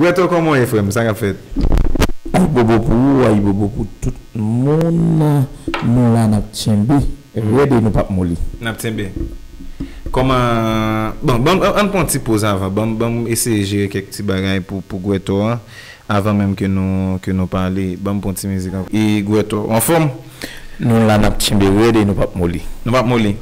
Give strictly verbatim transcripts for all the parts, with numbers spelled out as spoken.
Gwètò, kòman w ye, frè m? Sa k ap fèt? Ayibobo pou ou, ayibobo pou tout moun. Nou la, n ap tchenbe rèd e nou p ap moli. N ap tchenbe. Kòman, bon, bon, ann pran ti poz avan. Ban m, ban m eseye jere kèk ti bagay pou, pou Gwètò an, avan menm ke nou, ke nou pale. Ban m pran ti mizik ankò. E Gwètò, anfòm? Nou la, n ap tchenbe rèd e nou p ap moli. Nou p ap moli.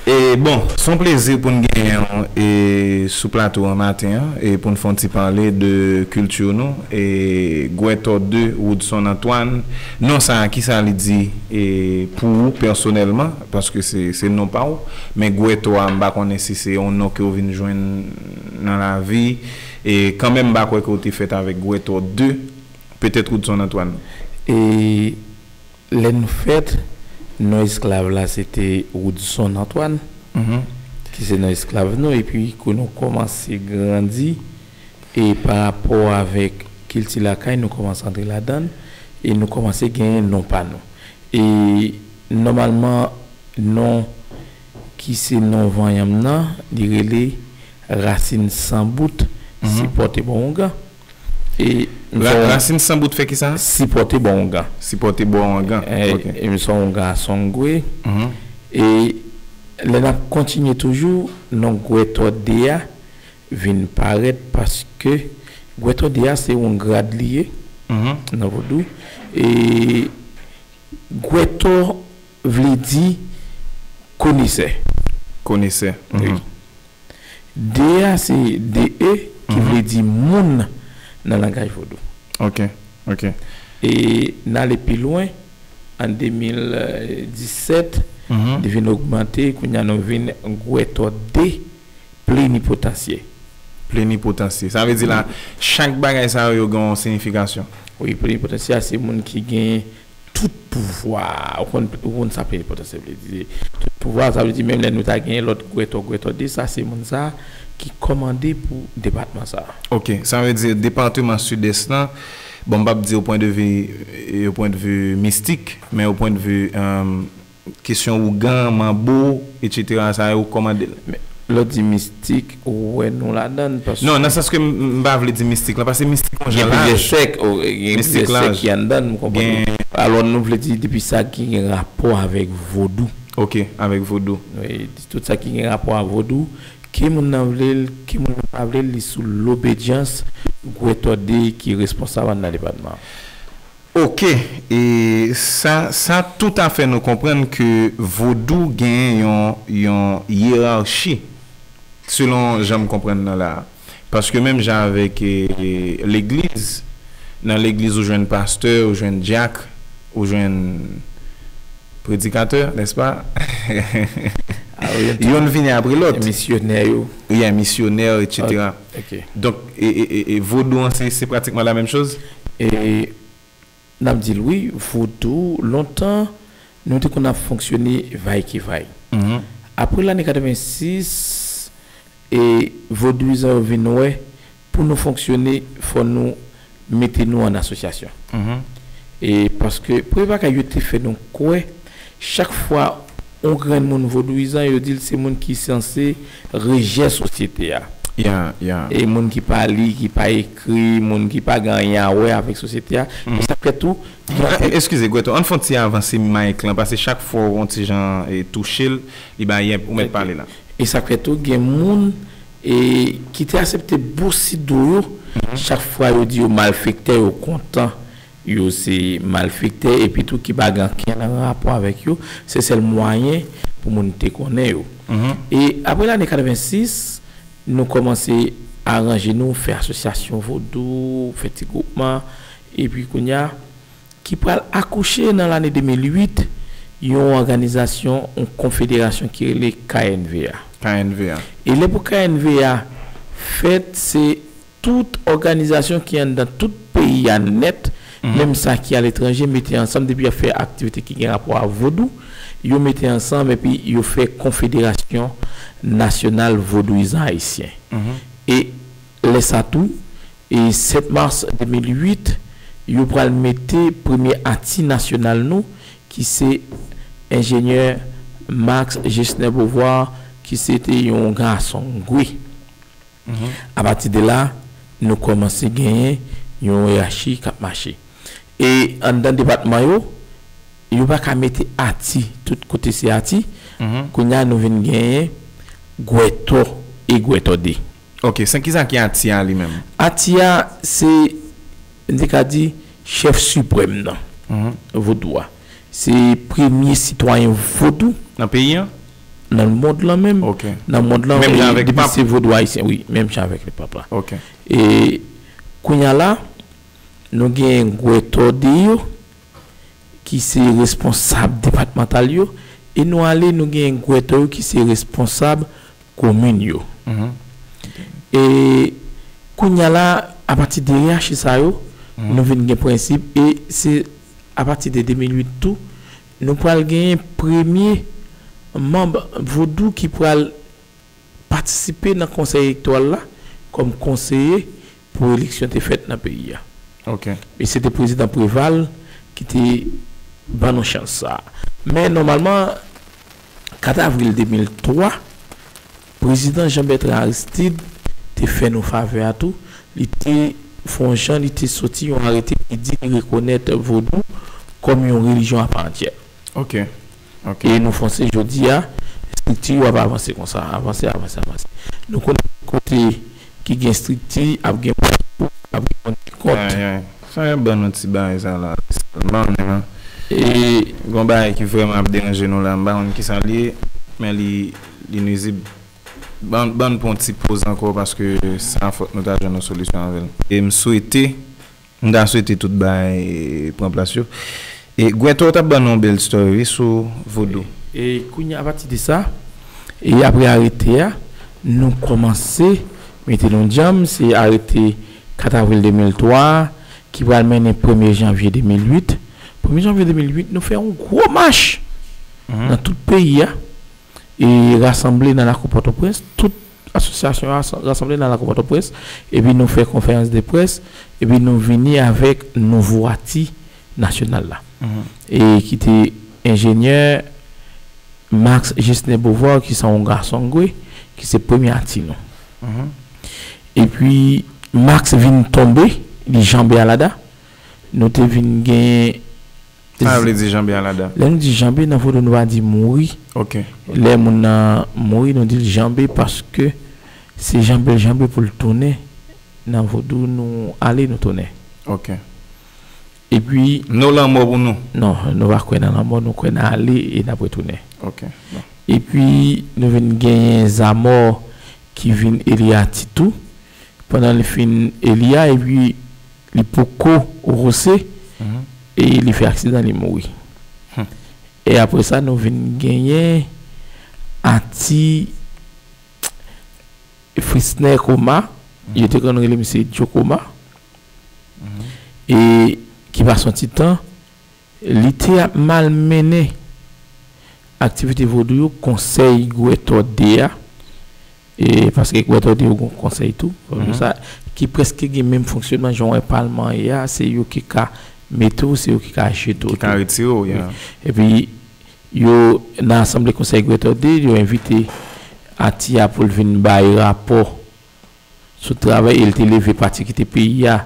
E bon, se yon plezi pou n genyen w e sou plato an maten an, e pou n fè yon ti pale de kilti nou, e Gwètò de Woodson Antoine, non sa a, kisa li di, e pou ou pèsonèlman, paske se, se non pa w, men Gwètò a, m pa konnen si se yon non ke w vin jwenn nan lavi, e kanmenm m pa kwè ke w te fèt avèk Gwètò de, petèt Woodson Antoine. E lè nou fèt, non esklav la se te Woodson Antoine, ki se non esklav nou, epi kou nou kòmanse grandi, e pa rapò avèk kilti lakay, nou kòmanse antre ladan l, e nou kòmanse genyen non pa nou. E nòmalman, non ki se non vanyan m nan, li rele Rasin San Bout, sipòte bon ougan. E Ra- Rasin San Bout fè kisa? Sipòte bon ougan. Sipòte bon ougan. E, ok. E m se yon gason gwe. Mhm. E lè n ap kontinye toujou, non Gwètò de a vin parèt paske Gwètò de a se yon grad li ye, mhm, nan vodou. E Gwètò vle di konesè. Konesè. Wi. Mhm. De a se D E ki, mhm, vle di moun nan langaj vodou. Ok, ok. E n ale pi lwen, an de mil disèt, mhm, li vin ogmante, kounye a nou vin Gwètò de plenipotansye. Plenipotansye. Sa vle di la, chak bagay sa yo, yo gen yon siyifikasyon. Wi, plenipotansye a se moun ki gen tout pouvwa. Ou konn, ou konn sa plenipotansye vle di. Tout pouvwa, sa vle di menm lè nou ta genyen lòt Gwètò, Gwètò de, sa se moun sa ki kòmande pou depatman sa. Ok, sa vle di depatman Sidès lan, bon, m p ap di o pwen de vi, o pwen de vi mistik, men o pwen de vi, euh, kesyon ougan, manbo, etsetera, sa yo kòmande l. Men, lè w di mistik, ou wè nou ladan l, paske... Non, nan sans ke m, m pa vle di mistik la, paske mistik yon jan laj. Gen plizyè sèk, o, gen plizyè sèk ki anndan l, m konprann. Alò, nou vle di depi sa ki gen rapò avèk vodou. Ok, avèk vodou. Wi, tout sa ki gen rapò a vodou, ke moun nan vle l, ke moun nan pa vle l, li sou lobedyans Gwètò de ki responsab anndan depatman an. Ok, e sa, sa toutafè nou konprann ke vodou gen yon, yon yerachi, selon jan m konprann nan la a. Paske menm jan avèk, e, legliz, nan legliz ou jwenn pastè, ou jwenn dyak, ou jwenn predikatè, nèspa? Ah, wi, yon vini apre lòt. Misyonè yo. Wi, misyonè, etsetera. Ok. Donk, e, e, e, e vodou an, se, se pratikman la menm choz? E, N ap di l wi, vodou, lontan, nou te konn ap fonksyone vaykevay. Mhm. Apre lane katrevensis, e vodouyizan yo vin wè, pou nou fonksyone, fò nou mete nou an asosyasyon. Mhm. E paske premye bagay yo te fè nou kwè, chak fwa yon grenn moun vodouyizan, yo di l se moun ki sanse rejè sosyete a. Ya, ya. E moun ki pa li, ki pa ekri, moun ki pa gen anyen a wè avèk sosyete a. Mhm. E sa k fè tou, gen... Ah, eskize, Gwètò, ann fè yon ti avanse mayik lan, paske chak fwa w yon ti jan, e, touche l, li ba yèp, ou mèt pale la. E sa k fè tou, gen moun, e, ki te aksepte bosido yo, mhm, chak fwa yo di yo malfektè, yo kontan. Yo se malfektè, epi tou ki pa gen ankenn rapò avèk yo, se sèl mwayen pou moun te konnen yo. Mhm. E apre lane katrevensis, nou kòmanse aranje nou, fè asosyasyon vodou, fè ti gwoupman, epi kounye a, ki pral akouche nan lane de mil uit, yon òganizasyon, yon konfederasyon ki rele K N V A. K N V A. E lè pou K N V A fèt, se tout òganizasyon ki anndan tout peyi a nèt, mhm, menm sa ki aletranje, mete ansanm depi y ap fè aktivite ki gen rapò a vodou, yo mete ansanm epi yo fè Konfederasyon Nasyonal Vodouyizan Ayisyen. Mhm. E lè sa tou, e sèt mas de mil uit, yo pral mete premye ati nasyonal nou, ki se enjenyè Max Gesner Beauvoir, ki se te yon gason gwe. Mhm. Apati de la, nou kòmanse genyen yon yerachi k ap mache. E anndan depatman yo, yo pa ka mete Ati, tout kote se Ati. Kounye a, nou vin genyen Gwètò e Gwètò de. Ok, se kisa ki Ati a li menm? Ati a, se, m te ka di, chèf siprèm nan vodou a. Se premye sitwayen vodou nan peyi a? Nan mond lan menm. Ok. Nan mond lan, menm jan avèk depi pap? Se vodou ayisyen, wi, menm jan avèk le pap la. Ok. E kounye a la, nou gen Gwètò de yo, ki se responsab depatmantal yo, e nou ale, nou gen Gwètò yo ki se responsab komin yo. E kounye a la, apati de yerachi sa yo, nou vin gen prensip, e se apati de de mil uit tou, nou pral genyen premye manm vodou ki pral patisipe nan konsèy elektoral la kòm konseye pou eleksyon te fèt nan peyi a. Ok. E se te prezidan Preval ki te ban nou chans sa a. Men nòmalman, kat avril de mil twa, prezidan Jean Bertrand Aristide te fè nou favè a tou. Li te fè yon jan, li te soti yon arete ki di li rekonèt vodou kòm yon relijyon apa antyè. Ok. Ok. E nou fonse jodi a, estrikti yo ap avanse konsa, avanse, avanse, avanse. Nou konnen kote ki gen estrikti, ap gen moun ki pou, ap gen moun ki kont. Ay, ay. Sa yo ban nou ti bagay sa la, sèlman, men, e gen yon bagay ki vrèman ap deranje nou la, m pa konn kisa l ye, men li, li nwizib. Ban, ban n pran yon ti poz ankò, paske sa fòk nou ta jwenn yon solisyon avè l. E m swete, m ta swete tout bagay, e, pran plas yo. E Gwètò t ap ban nou yon bèl story, wi, sou vodou. E kounye a, apati de sa, e apre arete a, nou kòmanse mete nou djanm, se arete kat avril de mil twa a, ki pral mennen premye janvye de mil uit. Premye janvye de mil uit, nou fè yon gwo mach nan tout peyi a, e rasanble nan lakou Pòtoprens, tout asosyasyon yo rasan-, rasanble nan lakou Pòtoprens, epi nou fè konferans de près, epi nou vini avèk nouvo ati nasyonal la. E ki te enjenyè Max Justin Beauvoir, ki se yon gason gwe, ki se premye ati nou. Epi Max vin tonbe, li janbe alada. Nou te vin gen Sa vle di janbe alada? Lè nou di janbe, nan vodou nou pa di mouri. Ok. Lè moun nan mouri, nou di l janbe paske se janbe l janbe pou l tounen. Nan vodou, nou ale, nou tounen. Ok. Epi nou lanmò pou nou? Non, nou pa kwè nan lanmò, nou kwè nan ale e n ap retounen. Ok. Bon. Epi nou vin genyen Zamò ki vin eli ati tou. Pandan li fin eli a, epi li poko wose, e li fè aksidan, li mouri. E apre sa, nou vin genyen ati Frisner Koma, yo te konn rele misye Joe Koma, e ki pase yon ti tan, li te ap malmennen aktivite vodou yo, konsèy Gwètò de a, e paske Gwètò de yo gon konsèy tou, sa, ki prèske gen menm fonksyonman jan w wè palman ye a, se yo ki ka mete w, se yo ki ka jete w tou. Ki ka retire w, yeah. Epi, yo, nan asanble konsèy Gwètò de, yo envite ati a pou l vin bay rapò sou travay, e l te leve pati kite peyi a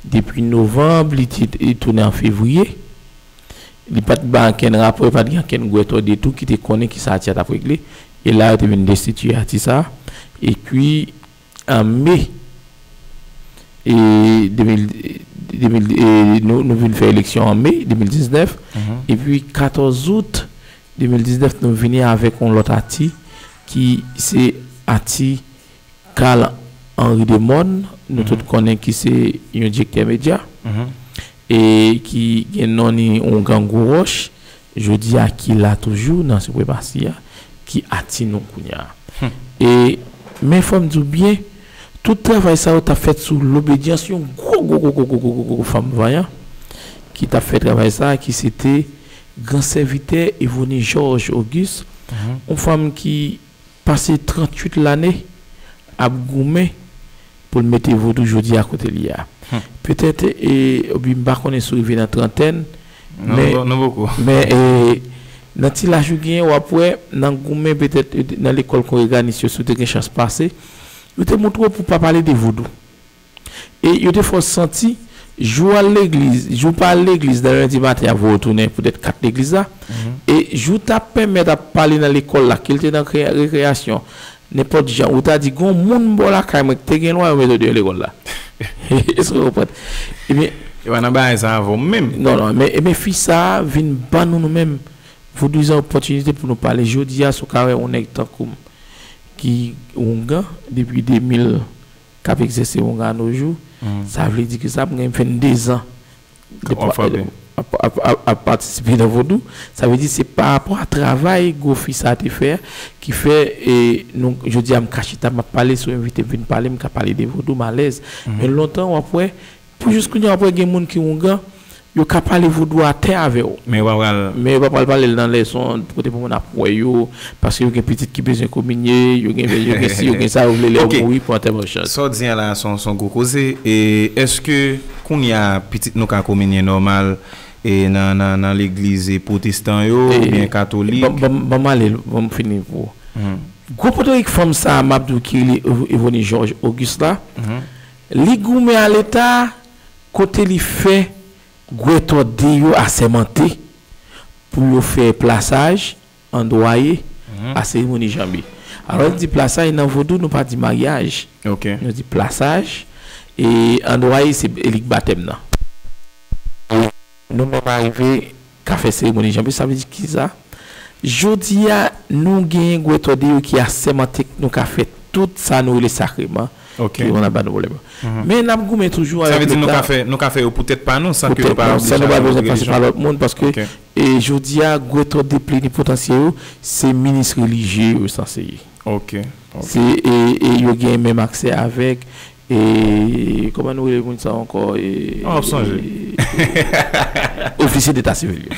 depi novanm, li te, li tounen an fevriye. Li pa t bay ankenn rapò, li pa t gen ankenn Gwètò de tou ki te konnen kisa ati a t ap regle. E la, yo te vin destitiye ati sa. Epi, an me, e de mil, de mil, e nou, nou vin fè eleksyon an me de mil diznèf. Epi, katòz out de mil diznèf, nou vini avèk yon lòt ati ki se ati Carl Henry Demorne, nou tout konnen ki se yon direktè medya, e ki gen non li Oungan Gwo Wòch, jodi a ki la toujou nan sipremasi a, ki ati nou kounye a. E, men fò m di w byen, tout travay sa yo t ap fèt sou lobedyans yon gwo, gwo, gwo fanm vanyan ki t ap fè travay sa, ki se te gran sèvitè Evony Georges Auguste, yon fanm ki pase tranntuit lane ap goumen pou l mete vodou jodi a kote l ye a. Petèt, e, oubyen m pa konnen si w rive nan trantèn, men, men, e, nan ti laj ou genyen, w ap wè, nan goumen, petèt, e, nan lekòl kongreganis yo, si w te gen chans pase, yo te montre w pou w pa pale de vodou. E yo te fè w santi, jou w al legliz, jou w pa al legliz nan lendi maten, y ap voye w tounen poutèt kat legliz la. E jou w t ap pèmèt ap pale nan lekòl la, ke l te nan kre- rekreyasyon, nenpòt jan, ou ta di, gen yon moun bò lakay mwen ki te gen lwa, yo mete w deyò lekòl la. Èske w konprann? Ebyen, E pa nan bagay sa avè w menm. Non, non, men, men fi sa a vin ban nou, nou menm, vodouyizan, opòtinite pou nou pale. Jodi a, si w ka wè yon nèg tankou m ki oungan depi de mil, k ap egzèse oungan a no jou, sa vle di ke sa, m gen vennde zan de Ap frape. ap, ap, ap, ap patisipe nan vodou. Sa vle di se pa rapò a travay gwo fi sa te fè ki fè, e nou, jodi a m ka chita, m ap pale, si w envite m vin pale, m ka pale de vodou, m alèz. Men lontan, w ap wè, pou jis kounye a, w ap wè gen moun ki oungan, yo ka pale vodou atè avè w. Men yo pa pral. Men yo pa pral pale l nan lèson, kote pou moun ap wè yo, paske yo gen pitit ki bezwen kominye, yo gen, yo gen si, yo gen sa, yo vle lè yo Ok. mouri pou antèman chans. Sa w di an la, se yon, se yon gwo koze. E èske kounye a pitit nou ka kominye nòmal e nan, nan, nan legliz e pwotestan yo, oubyen katolik? Ban, ban, ban m ale, ban m fini pou ou. Mhm. Gwo potorik fanm sa a, m ap di w, ki rele Ev- Evoni Georges Auguste la, li goumen a Leta, kote li fè gwètòde yo asèmante pou yo fè plasaj, andwaye, a seremoni janbe. Alò, nou di plasaj nan vodou, nou pa di maryaj. Ok. Nou di plasaj, e andwaye, se elik batèm nan. Nou menm arive ka fè seremoni janbe, sa vle di ki sa? Jodi a, nou genyen gwètòde yo ki asèmante nou ka fè tout sa nou rele sakreman, Ok. ki yon aba nou pwoblèm. Men n ap goumen toujou Sa vle avèk di nou Leta. ka fè, nou ka fè yo poutèt pa nou, san ke Poutèt nou pa non, san nou pa oblije bezwen pase relijyon. Pa lòt moun, paske, Ok. e jodi a, gwètòde plenipotansye yo, se minis relijye yo sanse ye. Ok. Ok. Se, e, e yo gen menm aksè avèk, e kòman nou rele moun sa ankò, e, An ap sonje. e, ofisye deta sivil yo.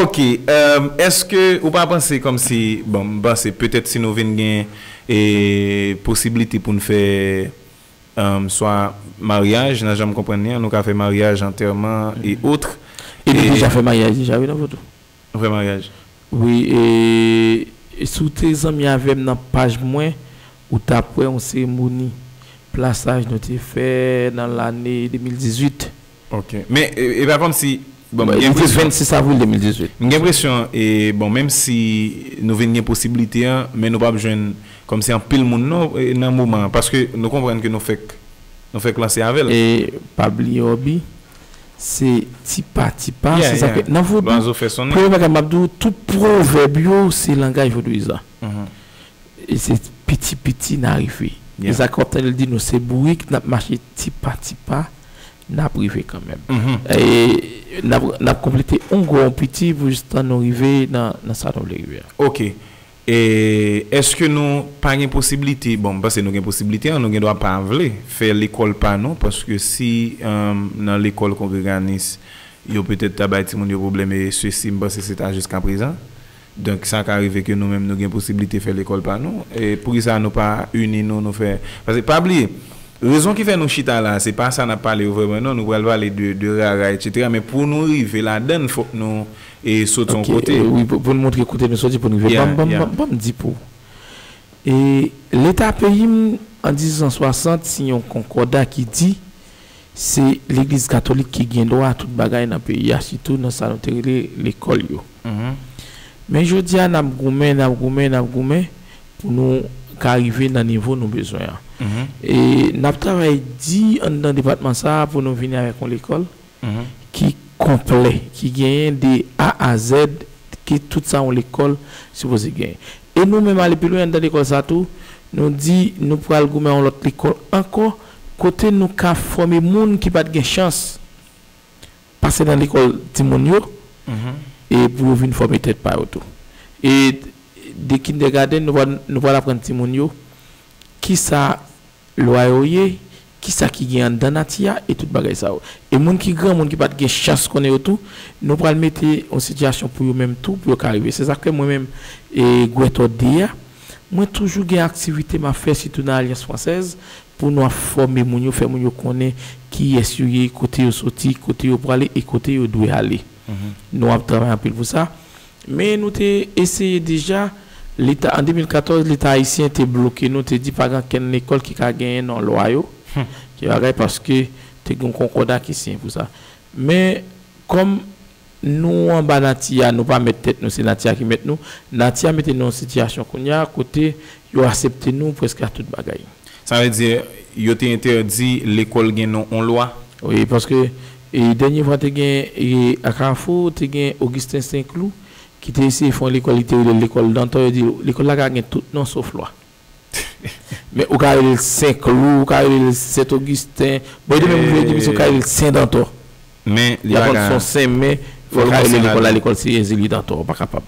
Ok, um, èske ou pa panse kòmsi, bon, m panse petèt si nou vin gen e posiblite pou n fè, um, swa maryaj, nan jan m konprann li an, nou ka fè maryaj, antèman e otre. E nou E- deja fè maryaj deja, wi, nan vodou. Nou fè maryaj. Wi, e, e si w te zanmi avè m nan paj mwen, ou t ap wè yon seremoni plasaj nou te fè nan lane de mil dizuit. Ok. Men, e, e pa kòmsi, bon, m Li gen te enpresyon, vennsis avril de mil dizuit. m gen enpresyon, e, bon, menm si nou vin gen posiblite an, men nou p ap jwenn kòmsi anpil moun non, e, nan moman an, paske nou konprann ke nou fèk, nou fèk lanse avè l. E pa bliye, Obi, se tipa tipa, Yeah, se sa yeah. Ke nan vodou, Banzo fè sonnen. Premye bagay m ap di w, tout pwovèb yo, se langaj vodouyizan. Mhm. E se piti piti n a rive. Yeah. E sa k ap tande l di nou se bourik, n ap mache tipa tipa, n ap rive kanmenm. Mhm. E n ap, n ap konplete yon gwo yon piti pou jistan nou rive nan, nan sa nou vle rive a. Ok. E èske nou pa gen posiblite, bon, m panse nou gen posiblite an, nou gen dwa pa vle fè lekòl pa nou, paske si, um, nan lekòl kongreganis, yo petèt ta bay timoun yo pwoblèm e sesi, m panse se ta jiskaprezan. Donk, sa ka rive ke nou menm nou gen posiblite fè lekòl pa nou. E poukisa nou pa ini nou, nou fè. Paske pa bliye, rezon ki fè nou chita la, se pa sa n ap pale yo vrèman, non, nou pral pale de, de rara, etsetera. Men pou nou rive ladan l, fòk nou e sot yon Ok, kote. Wi, pou, pou n montre kote nou soti, pou n rive. Yeah, Ban m, ban m, yeah. ban m, ban m di pou. E Leta peyi m, an diznèf san swasant, siyen yon konkòda ki di se Legliz Katolik ki gen dwa tout bagay nan peyi a, sitou nan sa nou te rele lekòl yo. Mhm. Men jodi a, n ap goumen, n ap goumen, n ap goumen pou nou ka rive nan nivo nou bezwen an. Mhm. E n ap travay di anndan depatman sa a pou nou vini avèk yon lekòl Mhm. ki konplè, ki genyen de A a Z, ki tout sa yon lekòl sipoze genyen. E nou menm ale pi lwen anndan lekòl sa tou, nou di nou pral goumen yon lòt lekòl ankò, kote nou ka fòme moun ki pa t gen chans pase nan lekòl timoun yo, Mhm. e pou yo vin fòme tèt pa yo tou. E de kindergarten, nou pral, nou pral aprann timoun yo kisa lwa yo ye, kisa ki gen anndan nati a, e tout bagay sa yo. E moun ki granmoun ki pa t gen chans konnen yo tou, nou pral mete yon sitiyasyon pou yo menm tou, pou yo ka rive. Se sa k fè mwen menm, e Gwètò de a, mwen toujou gen aktivite m ap fè, sitou nan Alyans Fransèz, pou nou ap fòme moun yo, fè moun yo konnen kiyès yo ye, kote yo soti, kote yo prale e kote yo dwe ale. Nou ap travay anpil pou sa. Men nou te eseye deja, Leta, an de mil katòz, Leta ayisyen te bloke nou, te di pa gen ankenn lekòl ki ka genyen non lwa yo. Ki bagay, paske te gen yon konkòda ki siyen pou sa. Men, kòm nou anba nati a, nou pa mèt tèt nou, se nati a ki mèt nou, nati a mete nou nan sitiyasyon kounye a kote yo aksepte nou prèske a tout bagay. Sa vle di, yo te entèdi lekòl gen nan yon lwa? Wi, paske e, dènye fwa te gen e, a Kafou, te gen Augustin Saint-Cloud ki te eseye fè yon lekòl, li te rele l lekòl Dantò, yo di lekòl la ka gen tout non sof lwa. Men ou ka rele l Sen Klou, ou ka rele l Sent Ogisten. Bon, e de menm vle di misye, ou ka rele l Sen Dantò. Men li pa ka. Son sen, men ou ka rele lekòl la lekòl se Ezili Dantò, ou pa kapab.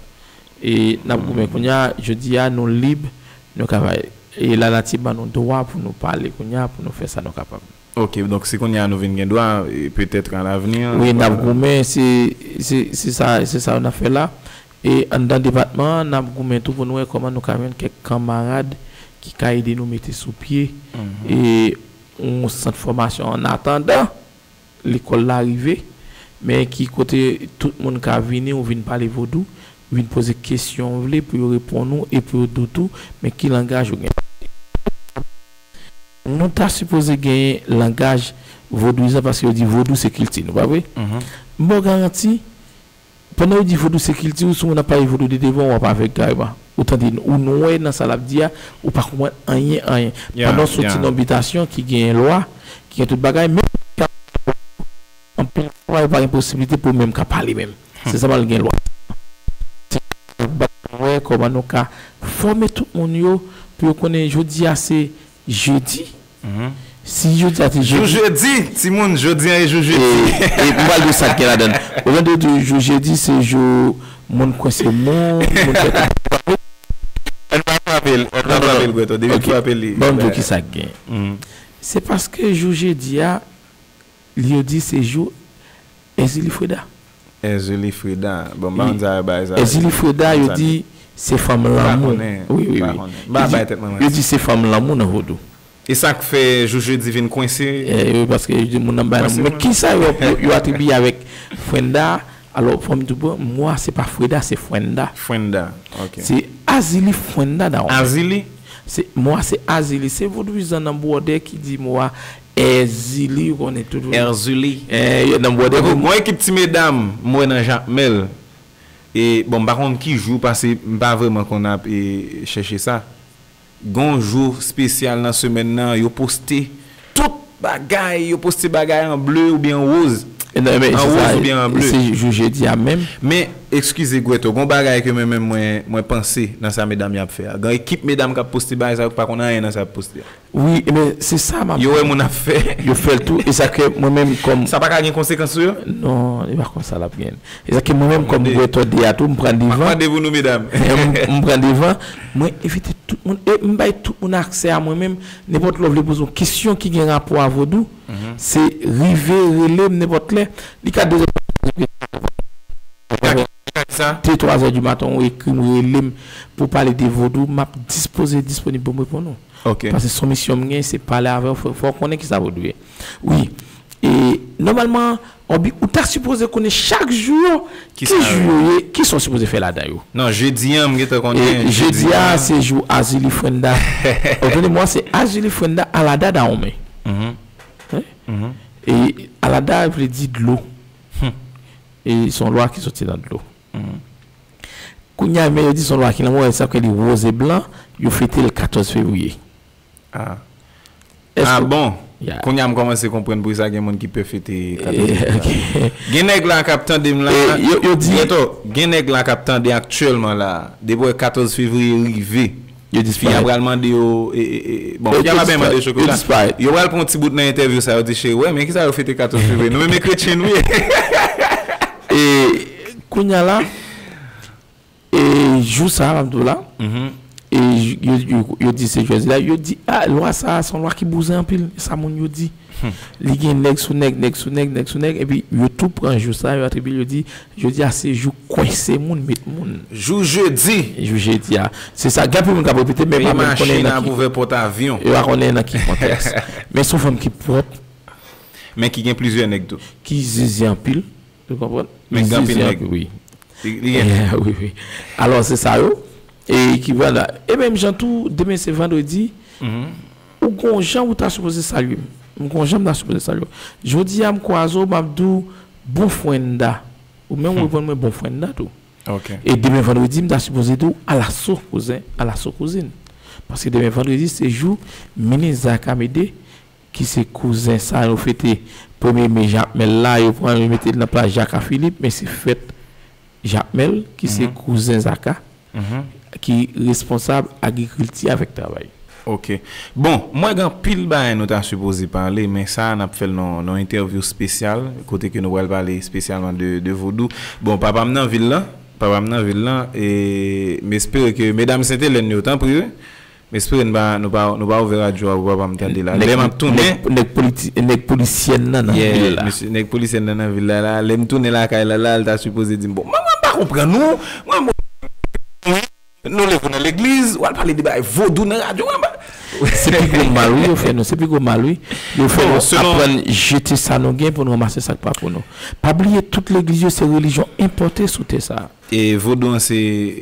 E n ap goumen kounye a, jodi a, nou lib, nou ka bay. E lanati ban nou dwa pou nou pale kounye a, pou nou fè sa nou kapab. Ok, donk si kounye a nou vin gen dwa, e petèt an lavni. Wi, n ap goumen, se, se, se sa, se sa n ap fè la. E anndan depatman an, n ap goumen tou pou nou wè kòman nou ka jwenn kèk kanmarad ki ka ede nou mete sou pye e yon sant fòmasyon an atandan lekòl la rive, men ki kote tout moun ka vini, ou vin pale vodou, vin poze kesyon w vle pou yo reponn ou e pou yo di w tou, men ki langaj ou gen. Nou ta sipoze genyen langaj vodouyizan paske yo di vodou se kilti nou, pa vre? M ba w garanti, pandan yo di vodou se kilti w, si yon moun ap pale vodou de devan w, w ap avèg kareman. Ou tande, ou nwè nan sa l ap di a, ou pa konprann anyen, anyen. Pandan w soti nan yon bitasyon ki genyen lwa, ki gen tout bagay, menm anpil fwa, yo pa gen posiblite pou yo menm ka pale menm. Se sèlman l gen lwa. Se pou nou wè kòman nou ka fòme tout moun yo, pou yo konnen jodi a se jedi. Si jodi a te jedi. Jou jedi, timoun, jodi a e jou jedi. E, e m pral di w sa k gen ladan l. Olye de di jou jedi, se jou moun kwense moun, moun fè tout. Ann pa frape l, ann pa frape l, Gweto. Depi frape l, li. Ban m di w ki sa k gen. Se paske jou jedi a, li yo di se jou Èzili Freda. Èzili Freda. Bon, m pa konn sa yo bay sa. Èzili Freda, yo di se fanm lanmou. Wi, wi, wi. M pa bay tèt mwen manti. Yo di se fanm lanmou nan vodou. E sa k fè jou jedi vin kwense? Wi, paske yo di moun nan bay lanmou. Men kisa yo, yo, yo atribiye avèk Frenda? Alò, fò m di w, mo a se pa Freda, se Fwenda. Fwenda, ok. Se Azili Fwenda, dawon. Azili? Se, mo a se Azili. Se vodouyizan nan bwòdè ki di mo a. Èzili, ou konnen tout. Èzili. Nan bwòdè. Bon, yon ekip ti medam, m wè nan Jakmèl. E, bon, m pa konn ki jou, paske m pa vrèman konn ap, e, chèche sa. Gon jou espesyal nan semèn nan, yo poste tout bagay, yo poste bagay an ble oubyen an woz. An woz oubyen an ble. Se jou jedi a menm. Men, eskize, Gweto, gon bagay ke mwen menm mwen, mwen panse nan sa medam y ap fè a. Gen ekip medam k ap poste bagay sa yo ki pa konn anyen nan sa y ap poste a. Wi, men se sa m ap di. Yo wè moun ap fè. Yo fè l tou, e sa ke mwen menm kòm. Sa pa ka gen konsekans sou yo? Non, e pa konsa l ap gen. E sa ke mwen menm kòm Gweto de a tou, m pran devan. M ap mande pou nou, medam. M, m pran devan, mwen envite tout moun, e m bay tout moun aksè a mwen menm, nenpòt lè w vle poze yon kesyon ki gen rapò a vodou, se rive rele m nenpòt lè, li ka de zè, de twa zè di maten, ou ekri m, rele m pou pale de vodou, m ap dispoze, disponib pou m reponn ou. Ok. Paske se yon misyon m gen, se pale avè w, fò, fò w konnen kisa vodou ye. Wi. E, nòmalman, Obi, ou ta sipoze konnen chak jou yo, ki jou yo ye, kisa w sipoze fè ladan yo. Non, jedi a, m gentan konnen. E jedi a, se jou Azili Fwenda. Ou tande, mwa se Azili Fwenda Alada Dawonmen. E Alada vle di dlo. E se yon lwa ki soti nan dlo. Kounye a, men yo di se yon lwa ki lanmou, sa fè li woz e blan, yo fete l katòz fevriye. Ah. Ah bon? Kounye a m kòmanse konprann poukisa gen moun ki pè fete katòz fevriye. Gen nèg la k ap tande m la. Yo, yo di. Ghetto, gen nèg la k ap tande aktyèlman la. Depi wè katòz fevriye rive. Yo disparèt. Fi a pral mande yo, e, e, e, bon, fi a pa byen mande yo chokola. Yo disparèt. Yo pral pran yon ti bout nan entèvyou sa, yo di, cheri, wè, men kisa yo fete katòz fevriye. Nou menm e kretyen nou ye. E kounye a la, e jou sa a, m ap di w la, e yo, yo, yo di se jwèz la, yo di, ah, lwa sa a, se yon lwa ki bouzen anpil. E sa moun yo di. Li gen nèg sou nèg, nèg sou nèg, nèg sou nèg, epi yo tou pran jou sa, yo atribye l, yo di, jodi a se jou kwense moun, met moun. Jou jedi. Jou jedi a. Se sa, gen anpil moun k ap repete, men pa menm konnen nan ki. Yo pa konnen nan ki kontèks. Men se yon fanm ki pwòp. Men ki gen plizyè nèg tou. Ki zizi anpil, ou konprann? Men ki gen anpil nèg. Wi. Li, li gen. Wi, wi. Alò, se sa yo. E ki vwala. E menm jan tou, demen se vandredi. Ou gon jan ou ta sipoze salye m. M gon jan m ta sipoze salye w. Jodi a, m kwaze w, m ap di w, "Bon fwenda." Ou menm ou reponn mwen, "Bon fwenda" tou. Ok. E demen vandredi, m ta sipoze di w, "Alaso kouzen, alaso kouzin." Paske demen vandredi, se jou minis Zaka Mede, ki se kouzen sa nou fete premye me Jakmèl la, yo pran yo mete l nan plas Jaka Filip, men se fèt Jakmèl, ki se kouzen Zaka, ki responsab agrikilti avèk travay. Ok. Bon, mwen gen anpil bagay nou ta sipoze pale, men sa a n ap fè l nan nan yon entèvyou espesyal, kote ke nou pral pale espesyalman de, de vodou. Bon, papa m nan vil lan, papa m nan vil lan, e m espere ke medam Sentelèn yo, tanpri, wi. M espere nou pa, nou pa, nou pa ouvè radyo a pou papa m tande la. Lè m ap tounen. Nèg, nèg politi-, nèg polisyèn nan nan vil la. Mesye, nèg polisyèn nan nan vil la, la. Lè m tounen lakay la, la, l ta sipoze di m, "Bon, mwen, mwen pa konprann ou. Mwen, mwen, nou leve nan legliz, w al pale de bagay vodou nan radyo, mwen pa." Se pi gwo mal, wi, yo fè nou. Se pi gwo mal, wi. Yo fè nou aprann jete sa nou gen pou nou ranmase sa k pa pou nou. Pa bliye, tout legliz yo, se relijyon enpòte sou tè sa a. E vodou an se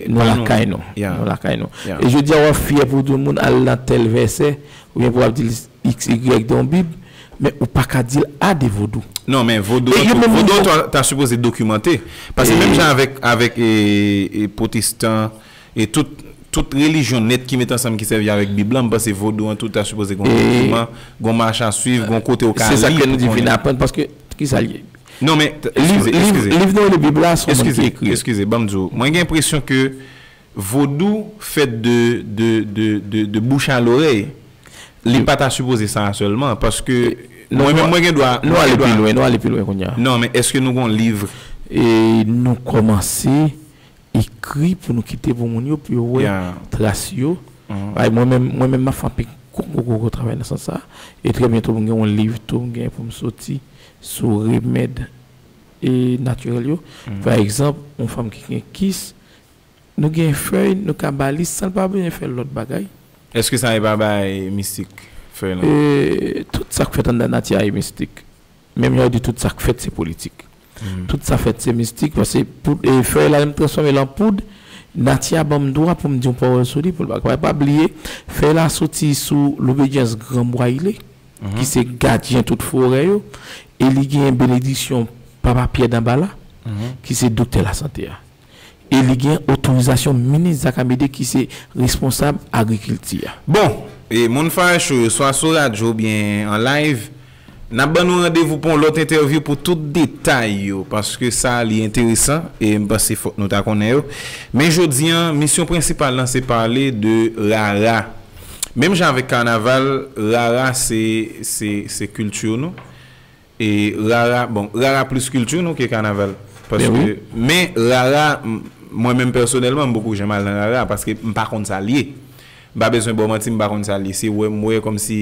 nou lakay nou. Nou lakay nou. E jodi a, w ap fyè pou di yon moun al nan tèl vèsè, oubyen pou w ap di l X Y de yon Bib, men ou pa ka di l a de vodou. Non, men vodou an tou, vodou an tou ta sipoze dokimante. Paske menm jan avèk, avèk e, e pwotestan, e tout, tout relijyon nèt ki met ansanm ki sèvi avèk Bib lan, m panse vodou an tou ta sipoze gon dokiman, gon mach a swiv, gon kote ou ka li. Se sa ke nou di vin aprann, paske ki sa l ye? Non, men, eskize, eskize. Liv nou rele Bib la, se yon moun ki ekri. Eskize, ban m di w. Mwen gen enpresyon ke vodou fèt de, de, de, de, de bouch a lorèy. Li pa ta sipoze sa a sèlman, paske mwen menm, mwen gen dwa. Nou ale pi lwen, nou ale pi lwen kounye a. Non, men èske nou gon liv? E nou kòmanse ekri pou nou kite pou moun yo, pou yo wè tras yo. Ay, mwen menm, mwen menm, m ap fè anpil gwo, gwo, gwo, gwo travay nan sans sa. E trè byento, m gen yon liv tou, m gen pou m soti sou remèd e natirèl yo. Pa egzanp, yon fanm ki gen kis, nou gen fèy, nou ka ba li san l pa bezwen fè lòt bagay. Èske sa e pa bay mistik, fèy lan? E, tout sa k fèt anndan nati a e mistik. Menm jan yo di tout sa k fèt se politik. Tout sa fèt se mistik, paske pou, e, fèy la, lè m transfòme l an poud, nati a ban m dwa pou m di yon pawòl sou li, pou l pa, pa, pa bliye, fèy la soti sou lobedyans Gran Bwa Ile, ki se gadyen tout forè yo, e li gen benediksyon Papa Pyè Danbala, ki se doktè lasante a. E li gen otorizasyon minis Zaka Mede ki se responsab agrikilti a. Bon, e moun Fire Show yo, swa sou radyo oubyen an live, n ap ban nou randevou pou yon lòt entèvyou pou tout detay yo, paske sa li enteresan, e m panse fòk nou ta konnen yo. Men jodi a, misyon prensipal lan se pale de rara. Menm jan avèk kanaval, rara se, se, se kilti nou. E rara, bon, rara plis kilti nou ke kanaval. Paske, men rara, m, mwen menm pèsonèlman, m poko janm al nan rara, paske m pa konn sa l ye. M pa bezwen ba w manti, m pa konn sa l ye. Se wè m wè kòmsi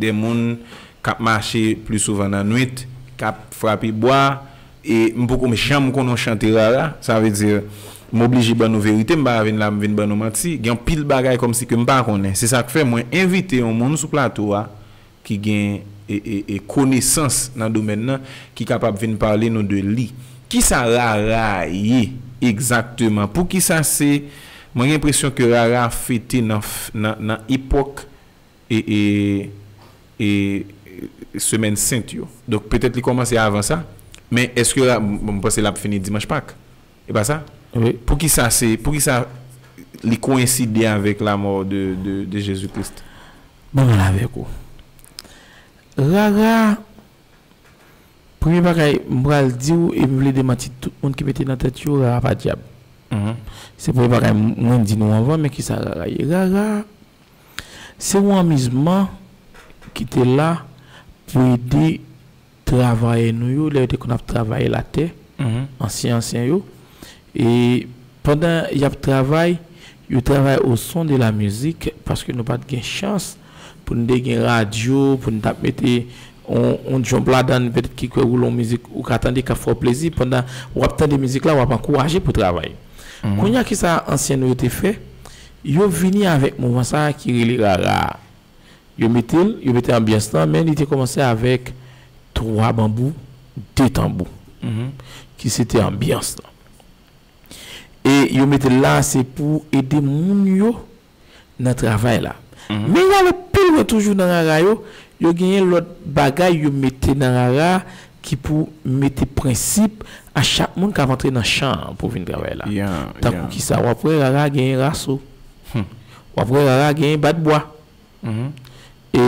de moun k ap mache pli souvan nan nwit, k ap frape bwa, e m poko janm konn yon chante rara. Sa vle di, m oblije ban nou verite, m pa ka vin la, m vin ban nou manti. Gen anpil bagay kòmsi ke m pa konnen. Se sa k fè mwen envite yon moun sou plato a, ki gen e, e, e konesans nan domèn nan, ki kapab vin pale nou de li. Kisa rara ye egzakteman? Poukisa se, mwen gen enpresyon ke rara fete nan, nan, nan epòk e, e, e, e semèn sent yo. Donk, petèt li kòmanse avan sa, men èske ra-, bon, m panse l ap fini dimanch Pak. E pa sa? Poukisa se, poukisa li koyenside avèk lamò de, de, de Jezi Kris? Bon, mwen avèk ou. Rara, premye bagay m pral di w, e m vle demanti tout moun ki mete nan tèt yo, rara pa dyab. Se premye bagay m, mwen di nou anvan, men kisa rara ye? Rara, se yon anmizman ki te la pou ede travayè nou yo, lè yo te konn ap travay latè, ansyen, ansyen yo. E pandan y ap travay, yo travay au son de la musique, paske nou pa t gen chans pou nou te gen radyo, pou nou t ap mete yon, yon djonb ladan l, petèt ki kwè woule yon mizik, ou ka tande k ap fè w plezi, pandan w ap tande mizik la, w ap ankouraje pou travay. Kounye a, kisa ansyen nou yo te fè? Yo vini avèk mouvman sa a ki rele rara a. Yo mete l, yo mete anbyans lan, men li te kòmanse avèk twa banbou, de tanbou, ki se te anbyans lan. E yo mete l la, se pou ede moun yo nan travay la. Men y ale pi Ou wè toujou nan rara yo, yo genyen lòt bagay yo mete nan rara ki pou mete prensip a chak moun k ap antre nan chan an pou vin travay la. Tankou kisa, w ap wè rara genyen raso. W ap wè rara genyen bat bwa. E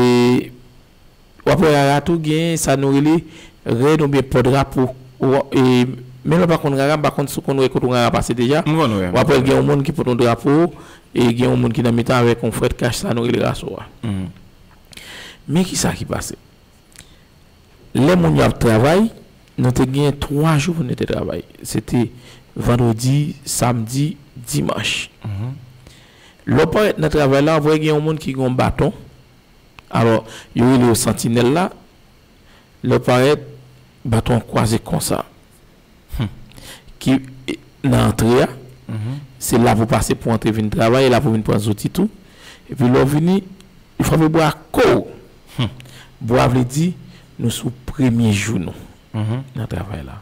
w ap wè rara tou genyen sa nou rele rèd oubyen pòdrapo. Men lè w pa konn rara, m pa konn si w konn wè kote yon rara pase deja. W ap wè l gen yon moun ki pote yon drapo, e gen yon moun ki nan mitan avèk yon fwèt kach, sa nou rele raso a. Men kisa ki pase? Lè moun yo ap travay, nou te gen twa jou pou nou te travay. Se te vandredi, samdi, dimanch. Lè w parèt nan travay la, w ap wè gen yon moun ki gen yon baton. Alò, yo rele yo santinèl la. Lè w parèt, baton an kwaze konsa. Ki nan antre a. Se la pou pase pou antre vin travay, e la pou vin pran zouti tou. Epi lè w vini, li frape bwa kow. Bwa vle di nou sou premye jou nou nan travay la.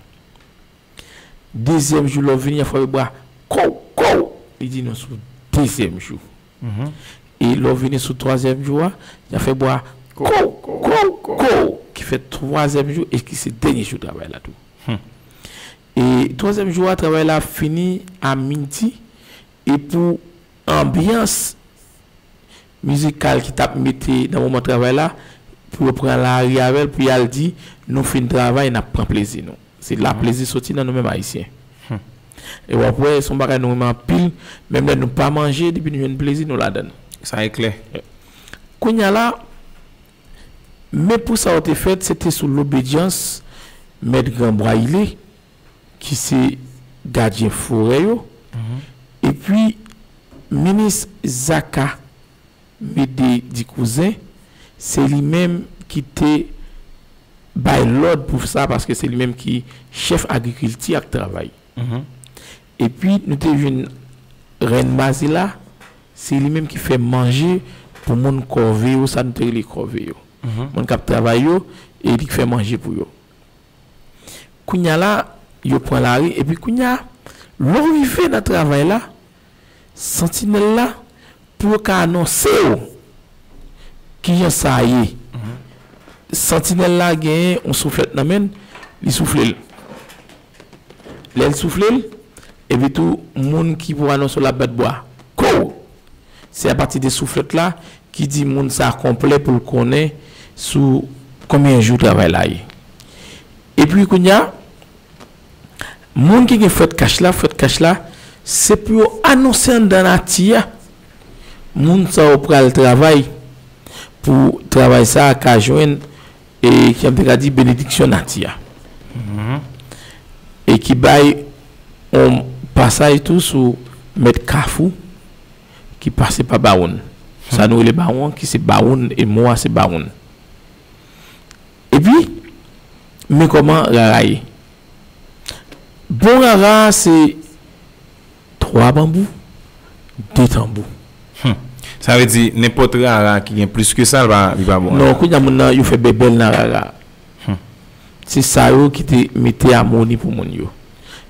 Dezyèm jou lè w vini, y ap frape bwa kow, kow. Li di nou sou dezyèm jou. E lè w vini sou twazyèm jou a, y ap fè bwa kow, kow, kow, ki fè twazyèm jou e ki se dènye jou travay la tou. E twazyèm jou a, travay la ap fini a midi. E pou anbyans mizikal ki t ap mete nan moman travay la, pou yo pran lari avè l, pou y al di, nou fin travay, n ap pran plezi nou. Se la plezi soti nan nou menm Ayisyen. E w ap wè, se yon bagay nou renmen anpil, menm lè nou pa manje, depi nou jwenn plezi, nou ladan l. Sa e klè. Kounye a la, men pou sa yo te fèt, se te sou lobedyans Mèt Granbwa Ile, ki se gadyen forè yo. Epi, minis Zaka Mede Dikouzen, se li menm ki te bay lòd pou sa, paske se li menm ki chèf agrikilti ak travay. Epi, nou te jwenn rèn Mazila, se li menm ki fè manje pou moun kòve yo, sa nou te rele kòve yo. Moun k ap travay yo, e li k fè manje pou yo. Kounye a la, yo pran lari, epi kounye a, lè w rive nan travay la, santinèl la, pou yo ka anonse w kijan sa ye. Santinèl la genyen yon souflèt nan men l, li soufle l. Lè l soufle l, epi tou, moun ki pou anonse w l ap bat bwa. Kow! Se apati de souflèt la ki di moun sa konplè pou l konnen sou konbyen jou travay la ye. Epi kounye a, moun ki gen fwèt kach la, fwèt kach la, se pou yo anonse anndan nati a, moun sa yo pral travay pou travay sa a ka jwenn, e ki an te ka di, benediksyon nati a. E ki bay yon pasaj tou sou mèt kafou ki pase pa Bawoun. Sa nou rele Bawon, ki se Bawoun, e mo a se Bawoun. Epi, men kòman rara ye. Bon rara se twa banbou, de tanbou. Sa vle di, nenpòt rara ki gen plis ke sa, li pa, li pa bon. Non, kounye a moun nan, yo fè bèbèl nan rara. Se sa yo ki te mete amoni pou moun yo.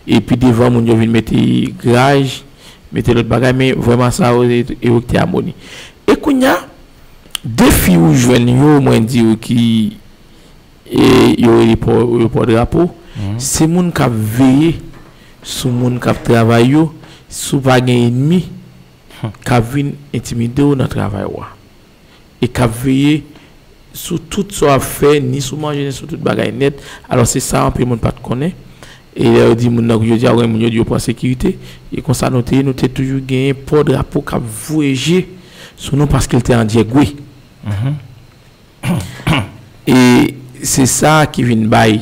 Epi devan moun yo vin mete graj, mete lòt bagay, men vrèman sa yo, e yo ki te amoni. E kounye a, de fi ou jwenn yo, mwen di ou ki e, yo rele pò, yo pò drapo, se moun k ap veye sou moun k ap travay yo, si w pa gen enmi k ap vin entimide w nan travay ou a. E k ap veye sou tout sa w ap fè, ni sou manje, ni sou tout bagay nèt. Alò, se sa anpil moun pa t konnen. E lè yo di moun nan, yo di a gen moun yo di yo pran sekirite. E konsa nou te ye, nou te toujou genyen pò drapo k ap voye je sou nou paske l te an dyègwe. E se sa ki vin bay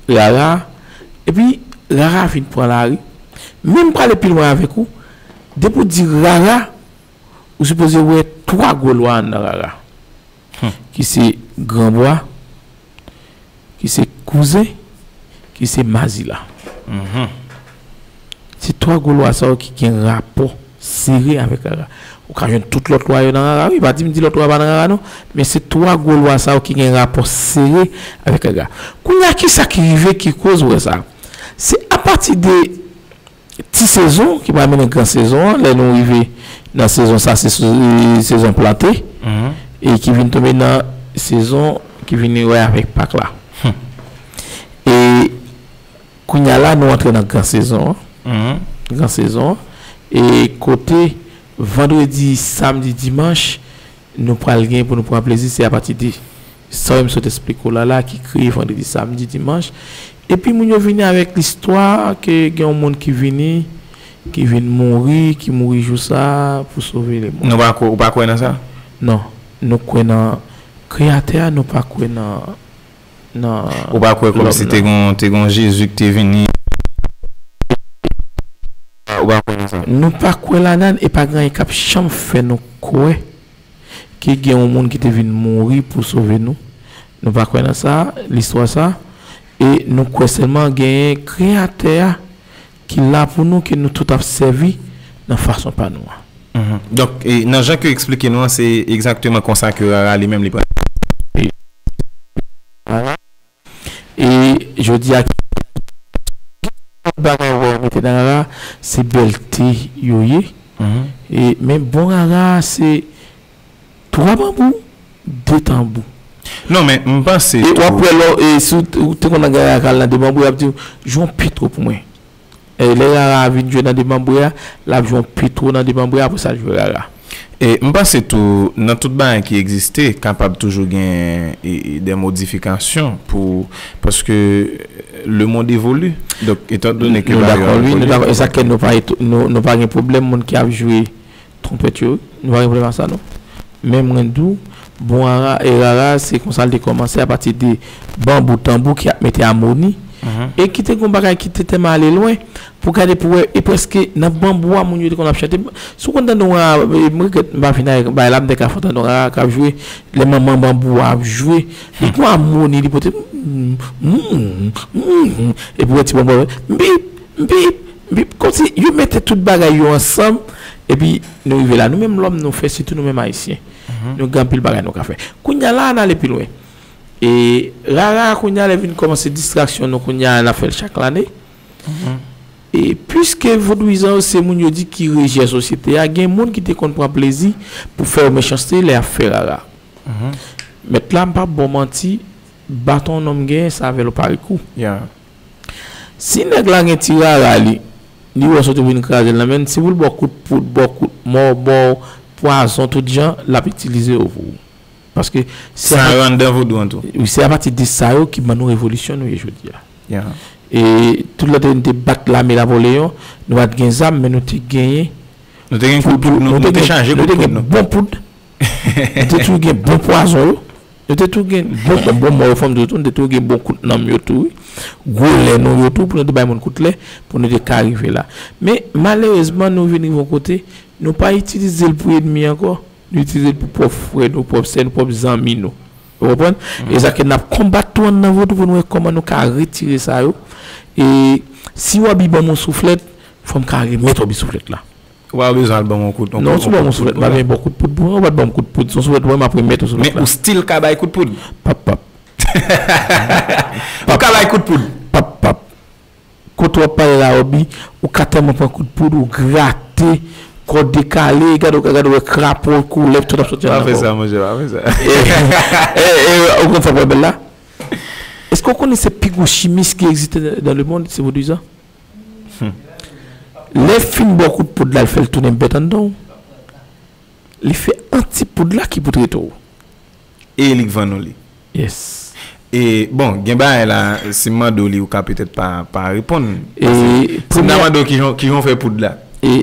rara. Epi, rara vin pran lari. Men m prale pi lwen avèk ou. Depi w di rara, ou sipoze wè twa gwo lwa anndan rara. Ki se granbwa, ki se kouzen, ki se mazila. Se twa gwo lwa sa yo ki gen rapò sere avèk rara. Ou ka jwenn tout lòt lwa yo nan rara, wi, pa di m di lòt lwa pa nan rara non, men se twa gwo lwa sa yo ki gen rapò sere avèk rara. Kounye a, kisa ki rive ki koz ou wè sa? Se apati de ti sezon ki pral mennen gran sezon an, lè nou rive nan sezon sa, se sezon plante. Mhm. E ki vin tonbe nan sezon ki vin wè avèk Pak la. Hmm. E kounye a la, nou antre nan gran sezon an. Mhm. Gran sezon an. E kote vandredi, samdi, dimanch, nou pral gen pou nou pran plezi, se apati de sa yo m sot esplike w la, la, ki kreye vandredi, samdi, dimanch. Epi moun yo vini avèk listwa ke gen yon moun ki vini, ki vin mouri, ki mouri jou sa a pou sove lemonn. Nou pa kwè, ou pa kwè nan sa? Non. Nou kwè nan Kreyatè a, nou pa kwè nan, nan Ou pa kwè kòmsi lòm te nan. Gon, te gon Jezi ki te vini? Ou pa kwè nan sa? Nou pa kwè ladan l, e pa gen anyen k ap janm fè nou kwè ke gen yon moun ki te vin mouri pou sove nou. Nou pa kwè nan sa, listwa sa. E nou kwè sèlman genyen Kreyatè a ki la pou nou, ke nou tout ap sèvi nan fason pa nou an. Mhm. Donk, e, nan jan ke w eksplike nou an, se egzakteman konsa ke Rara li menm li pral. E jodi a, bagay wè mete nan Rara, se bèlte yo ye. Mhm. E, men bon Rara, se twa banbou, de tanbou. Non, men m panse E w ap tou wè lò, e si w te, w te konn nan Rara k al nan de banbou, y ap di w, "Jwe yon petwo pou mwen." E lè Rara a vin jwe nan de banbou a, l ap jwe yon petwo nan de banbou a, apre sa l jwe Rara. E m panse tou, nan tout bagay ki egziste, kapab toujou gen e, e, de modifikasyon pou, paske le monde évolue. Donk, etan done ke Nou bagay yo dakò, wi, nou evolye, dakò. E sa k fè nou pa, nou, nou pa gen pwoblèm moun ki ap jwe twonpèt yo, nou pa gen pwoblèm ak sa, non. Men mwen di w, bon Rara, e Rara, se konsa l te kòmanse apati de banbou, tanbou ki ap mete amoni, Mhm. e ki te gon bagay ki te tèlman ale lwen, pou gade pou wè, e prèske nan banbou a, moun yo te konn ap chante. Si w konn tande yon Rara, e, mwen regrèt, m pa vin avèk bagay la, m te ka fè w tande yon Rara k ap jwe, lè manman banbou a ap jwe, li gon amoni, li pote, mm, mm, mm, epi wè ti banbou a, bip, bip, bip, kòmsi yo mete tout bagay yo ansanm, epi nou rive la. Nou menm lòm nou fè, sitou nou menm Ayisyen. Mhm. Nou gen anpil bagay nou ka fè. Kounye a la, n ale pi lwen. E Rara, kounye a, lè vin kòmanse distraksyon nou, kounye a, n ap fè l chak lane. Mhm. E piske vodouyizan yo se moun yo di ki rejè sosyete a, gen moun ki te konn pran plezi pou fè yo mechanste lè y ap fè Rara. Mhm. Mèt la, m p ap ba w manti, baton yon nonm genyen, se avè l ou pare kou. Yeah. Si nèg la gen ti Rara li, li wè w sot ou vin kraze l nan men l, si pou l ba w kout poud, ba w kout mò, ba w pwazon tout jan, l ap itilize yo pou ou. Paske se Sa apati, rann dan vodou an tou. Wi, se apati de sa yo ki ban nou revolisyon nou ye jodi a. Yeah. E tout lè nou te bat lame Napoleyon, nou pa t gen zam, men nou te genyen Nou te gen kout poud, nou, nou te chaje kout poud, nou. Bon poud. Nou te toujou gen bon pwazon yo. Nou te toujou gen bon, bon, bon mò yo, fò m di w tou, nou te toujou gen bon kout nanm yo tou, wi. Gwo lè nou yo tou, pou nou te bay moun kout lè, pou nou te ka rive la. Men, malerezman, nou vin rive yon kote, nou pa itilize l pou ènmi ankò. Nou itilize l pou pwòp frè nou, pwòp sè nou, pwòp zanmi nou. Ou konprann? Mhm. E sa ke n ap konbat tou anndan vodou pou nou wè kòman nou ka retire sa yo. E si w abi ban m yon souflèt, fò m ka remèt w abi souflèt la. Ou pa bezwen al ban m yon kout, yon Non, kout, si w ban m yon yon kout souflèt, m pa la. Gen bon kout poud pou ou, ou pa t ban m kout poud. Si yon souflèt ou ban m, m ap remèt ou souflèt Men la. Ou still ka bay kout poud. Pap, pap. Ou ka bay kout poud. Pap, pap. Kote w ap pale la, Roby, ou ka tèlman pran kout poud, ou grate, kò dekale, gade, gade, wè krapo, koulèv, tout ap soti anndan kò w. Pa fè sa, monchè, pa fè sa. E, e, e, ou konn sa k pi bèl la? Èske w konnen se pi gwo chimis ki egziste dans le monde, se vodouyizan? Hmm. Lè l fin ba w kout poud la, l fè l tounen bèt anndan w. Li fè antipoud la ki pou trete w. E li k vann ou li. Yes. E, bon, gen bagay la, si m mande w li, ou ka petèt pa, pa reponn. E, Paske si m ta premye mande w kijan, kijan w fè poud la. E,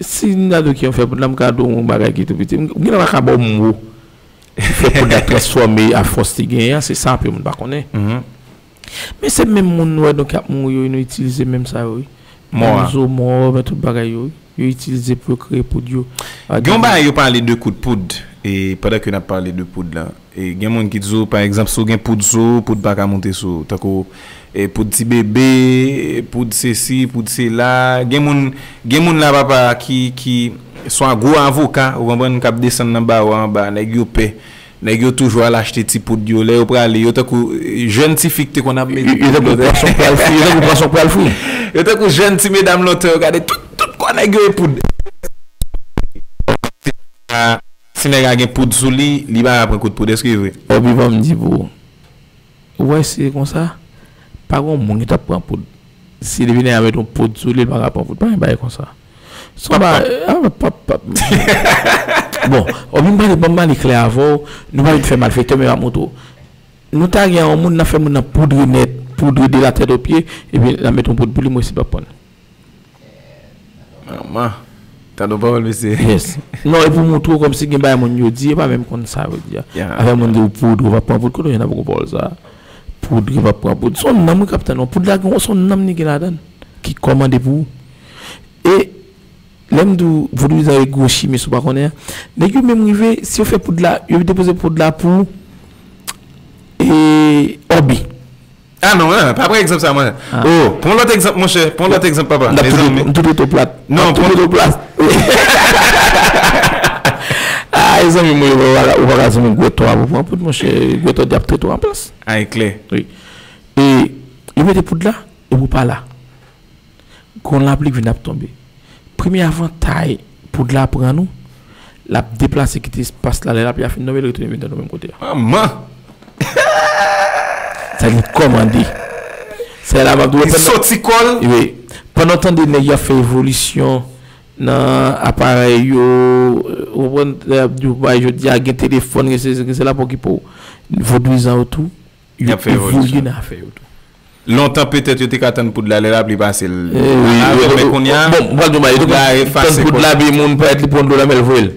si m ta di w kijan w fè poud la, m ka di w yon bagay ki tou piti. M, m gen nan pa ka ba w mo ki fè poud la transfòme afòs li genyen an, se sa anpil moun pa konnen. Mhm. Men se menm moun nou wè nou k ap mouri yo, nou itilize menm sa yo, wi. Mò a. Menm zo mò, men tout bagay yo, wi. Yo itilize pou yo kreye poud yo. Gen yon bagay yo pale de kout poud, e pandan ke n ap pale de poud la, e gen moun ki di w, pa egzanp, si w gen poud sou ou, poud pa ka moute sou ou. Tankou, e poud ti bebe, poud sesi, poud sela. Gen moun, gen moun la, papa, ki, ki swa gwo avoka, ou konprann, k ap desann nan bawo a anba, nèg yo pè. Nèg yo toujou al achte ti poud yo. Lè yo prale, yo tankou, e, jèn ti fi ki te konn ap mete Yo, yo tankou poud yo. Pwason k pral fri, yo tankou pwason k pral fri. Yo tankou jèn ti medam lontan, yo gade tout, tout kò nèg yo e poud. Si nèg la gen poud sou li, li pa ka pran kout poud. Èske e vre? Obi, ban m di pou ou. Ou wè, si se konsa, pa gen moun ki t ap pran poud. Si depi nèg la met yon poud sou li, li pa ka pran poud. Pa gen bagay konsa. Se yon bagay. Ah, pap, pap. Bon, Obi, m pale, ban m pale klè avè w. Nou pa vin fè malfektè, men m ap montre w. Nou ta gen yon moun, n ap fè moun nan poudre nèt, poudre de la tèt o pye, epi n ap met yon poud pou li, mwen si l p ap pran l. Manman. Tande yon pawòl, mesye. Yes. Non, e pou montre w kòmsi gen bagay moun yo di, e pa menm konn sa yo di a. Afè moun di w poudre, w p ap pran poud, kote w jwenn avèk yon pawòl sa? Poudre, w p ap pran poud. Se yon nanm wi k ap tann ou. Poud la, se yon nanm li gen ladan l, ki kòmande pou ou. E, lè m di w, vodouyizan yo gwo chimis, ou pa konnen an. Nèg yo menm rive, si yo fè poud la, yo depoze poud la pou, e, Obi. Ah non, non, pa pran egzanp sa, mwen. Oh, pran lòt egzanp, monchè. Pran lòt egzanp, papa. M ap tou rete w plat. Non, pran lòt plat. Ah, e zanmi mwen, ou pa ka zanmi gwètò a pou pran poud, monchè. Gwètò di ap trete w anplas. Ah, e klè. Wi. E, yo mete poud la, epi w pa la. Gon lapli k vin ap tonbe. Premye avantay poud la pran nou, l ap deplase kite espas la, lè lapli a fin tonbe, l retounen vin tonbe menm kote a. Manman! Sa li kòmande. Se la m ap di w. Li soti kò l. Wi. Pandan w tande nèg yo ap fè evolisyon nan aparèy yo, ou konprann, lè y ap di w bagay jodi a, gen telefòn, gen sesi, gen sela pou okipe w. Vodouyizan yo tou, yo evolye nan afè yo tou. Lontan petèt yo te ka tann poud la lè lapli pase l. Men kounye a, poud la efase kò l. Tann poud la, epi moun parèt li pran dlo lanmè l voye l.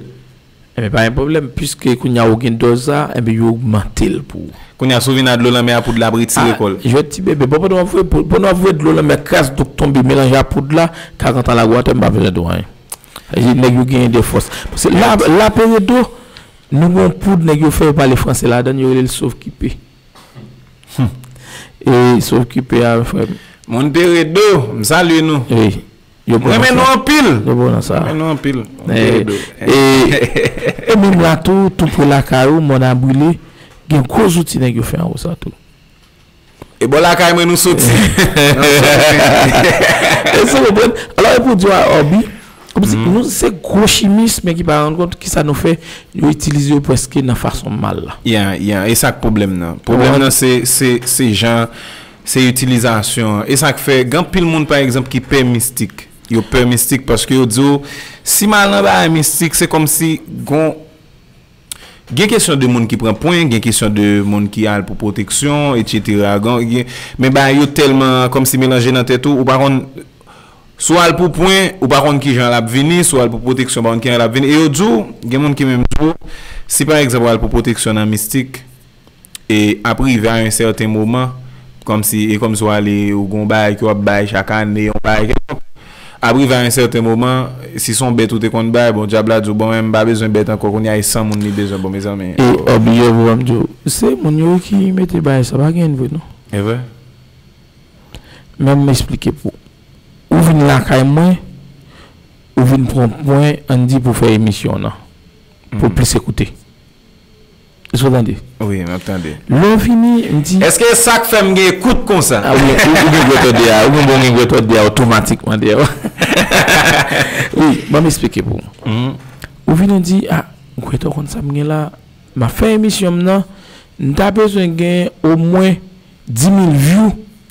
Enben pa gen pwoblèm, piske kounye a ou gen dòz sa, enben yo ogmante l pou ou. Kounye a si w vin a dlo lanmè a, poud la ap retire kò l. Jwèt ti bebe, bon, pandan w ap voye poud, pandan w ap voye dlo lanmè, kras dlo k tonbe melanje a poud la, karant an lagwatè, m pa bezwen di w anyen. Sa vle di nèg yo genyen de fòs. Paske la, la pere do, nou gen yon poud nèg yo fè, yo pale franse ladan l, yo rele l sovkipe. E sovkipe a, frè m. Moun Peredo, m salye nou. Wi. M renmen nou anpil. Yo bon nan sa. M renmen nou anpil. Moun Peredo. E, e menm la tou, tou pre lakay ou, mòn a brile, gen gwo zouti nèg yo fè anwo sa tou. E bò lakay mwen nou soti. E se konprann. Alò, e pou di w a Obi, Kòmsi nou se gwo chimis, men ki pa rann kont kisa nou fè, yo itilize yo prèske nan fason mal la. Yeah, yeah, e sa k pwoblèm nan. Pwoblèm nan se, se, se jan, se itilizasyon an. E sa k fè, gen anpil moun, pa egzanp, ki pè mistik. Yo pè mistik paske yo di w, si m al nan bagay mistik, se kòmsi gon Gen kesyon de moun ki pran pwen, gen kesyon de moun ki al pou pwoteksyon, etsetera. Gen, gen, men bagay yo tèlman kòmsi melanje nan tèt ou, ou pa konn, si w al pou pwen, ou pa konn kijan l ap vini, si w al pou pwoteksyon, ou pa konn kijan l ap vini. E yo di w, gen moun ki menm di w, si pa egzanp w al pou pwoteksyon nan mistik, e ap rive a yon sèten moman, kòmsi, e kòmsi w ale, ou gen yon bagay ke w ap bay chak ane, yon bagay kèlkonk, ap rive a yon sèten moman, si se yon bèt ou te konn bay, bon, dyab la di w, bon, men m pa bezwen bèt ankò, kounye a e san moun li bezwen, bon, mezanmi. E oblije pou m di w, se moun yo ki mete bagay sa, pa gen vre, non. E vre? Men m esplike pou ou. Ou vin lakay mwen, ou vin pran pwen, ann di pou fè emisyon nan. Pou plis ekoute. Èske w tande? Wi, m ap tande. Lè w vini, m di. Èske e sa k fè m gen ekout konsa? A wi, ou, ou gen gwètò de a, ou gen bon gen gwètò de a otomatikman deyò. Wi, ban m esplike pou ou. Ou vini, ou di, a, gwètò konn sa m gen la, m ap fè emisyon m nan, m ta bezwen gen omwen dis mil view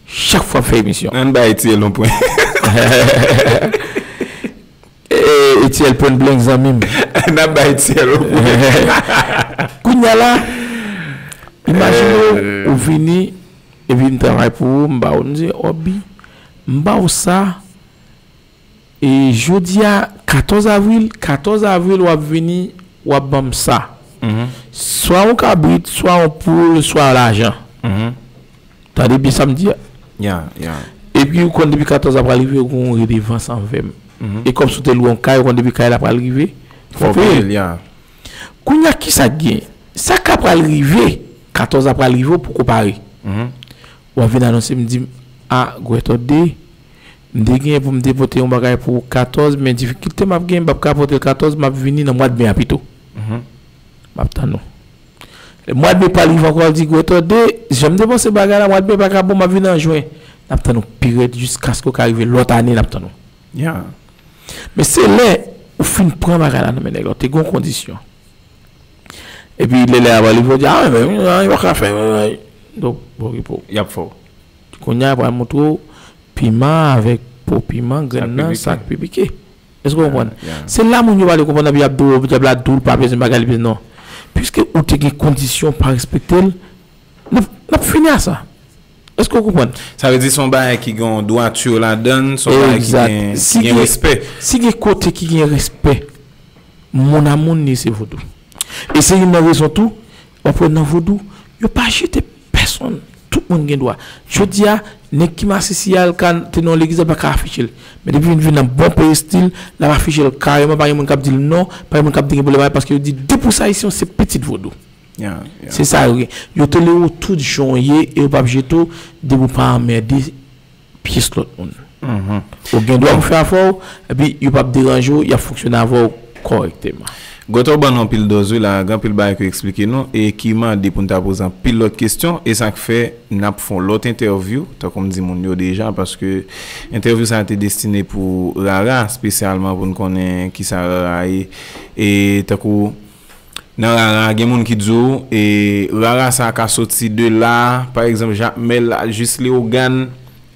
chak fwa m fè emisyon. Ann bay Etiel yon pwen. E, Etiel pwen blank zanmi m. N ap bay Etiel yon pwen. Kounye a la, imajine w, ou vini, epi m travay pou ou, m ba ou, m di, Obi, m ba ou sa, e jodi a, katòz avril, katòz avril, w ap vini, w ap ban m sa. Swa yon kabrit, swa yon poul, swa lajan. Tande byen sa m di a. Ya, ya. Epi ou konn depi katòz la pral rive, ou gen yon redevans anvè m. E kòmsi w te lwe yon kay, ou konn depi kay la pral rive, fò w peye l. Kounye a, kisa k gen? Sa k ap pral rive, katòz la pral rive, ou poko pare. W ap vin anonse m, di m, a, Gwètò de, m te gen pou m te pote yon bagay pou katòz, men difikilte m ap gen, m p ap ka pote l katòz, m ap vini nan mwa d me a pito. M ap tann ou. Lè mwa d me pral rive ankò, w ap di, Gwètò de, jan m te panse bagay la, mwa d me pa ka bon, m ap vin an jen. N ap tann ou pi rèd jiskaske w ka rive lòt ane, n ap tann ou. Men se lè ou fin pran bagay la nan men nèg la, ou te gen yon kondisyon. Epi lè lè a pale, yo di, ah, men, men, men, yo pa ka fè, men, men. Donk, bon, repo. Y ap fè w. Kounye a, pral montre w piman avèk po piman, grenn nan, sa k pi pike. Èske w konprann? Se la moun yo pale konprann, epi y ap di w, dyab la di w, l pa bezwen bagay, li bezwen, non. Piske ou te gen kondisyon, pa respekte l, n ap, n ap fini a sa. Èske w konprann? Sa vle di se yon bagay ki gen yon dwati ladan l, se yon bagay ki gen, ki gen respè. Si gen kote ki gen respè, moun a moun li se vodou. E se youn nan rezon tou, w ap wè nan vodou, yo pa jete pèsonn. Tout moun gen dwa. Jodi a, nèg ki masisi a, l ka te nan yon legliz, l pa ka afiche l. Men depi vin vin nan bon peristil, l ap afiche l kareman, pa gen moun k ap di l non, pa gen moun k ap di gen pwoblèm avè l, paske yo di depi w se ayisyen, w se pitit vodou. Se sa yo gen. Yo tolere w tout jan w ye e yo p ap jete w depi w pa anmède pyès lòt moun. Ou gen dwa pou fè afè w, epi yo p ap deranje w, y ap fonksyone avè w kòrèkteman. Gwètò ban nou anpil dòz wi la, gen anpil bagay ke w eksplike nou e ki mande pou n ta poze anpil lòt kesyon e sa k fè n ap fè yon lòt entèvyou, tankou m di moun yo deja, paske entèvyou sa a te destine pou Rara, espesyalman pou n konnen kisa Rara ye. E tankou Nan Rara, gen moun ki di w, e, Rara sa ka soti de la, pa egzanp, Jakmèl, al jis Leyogàn,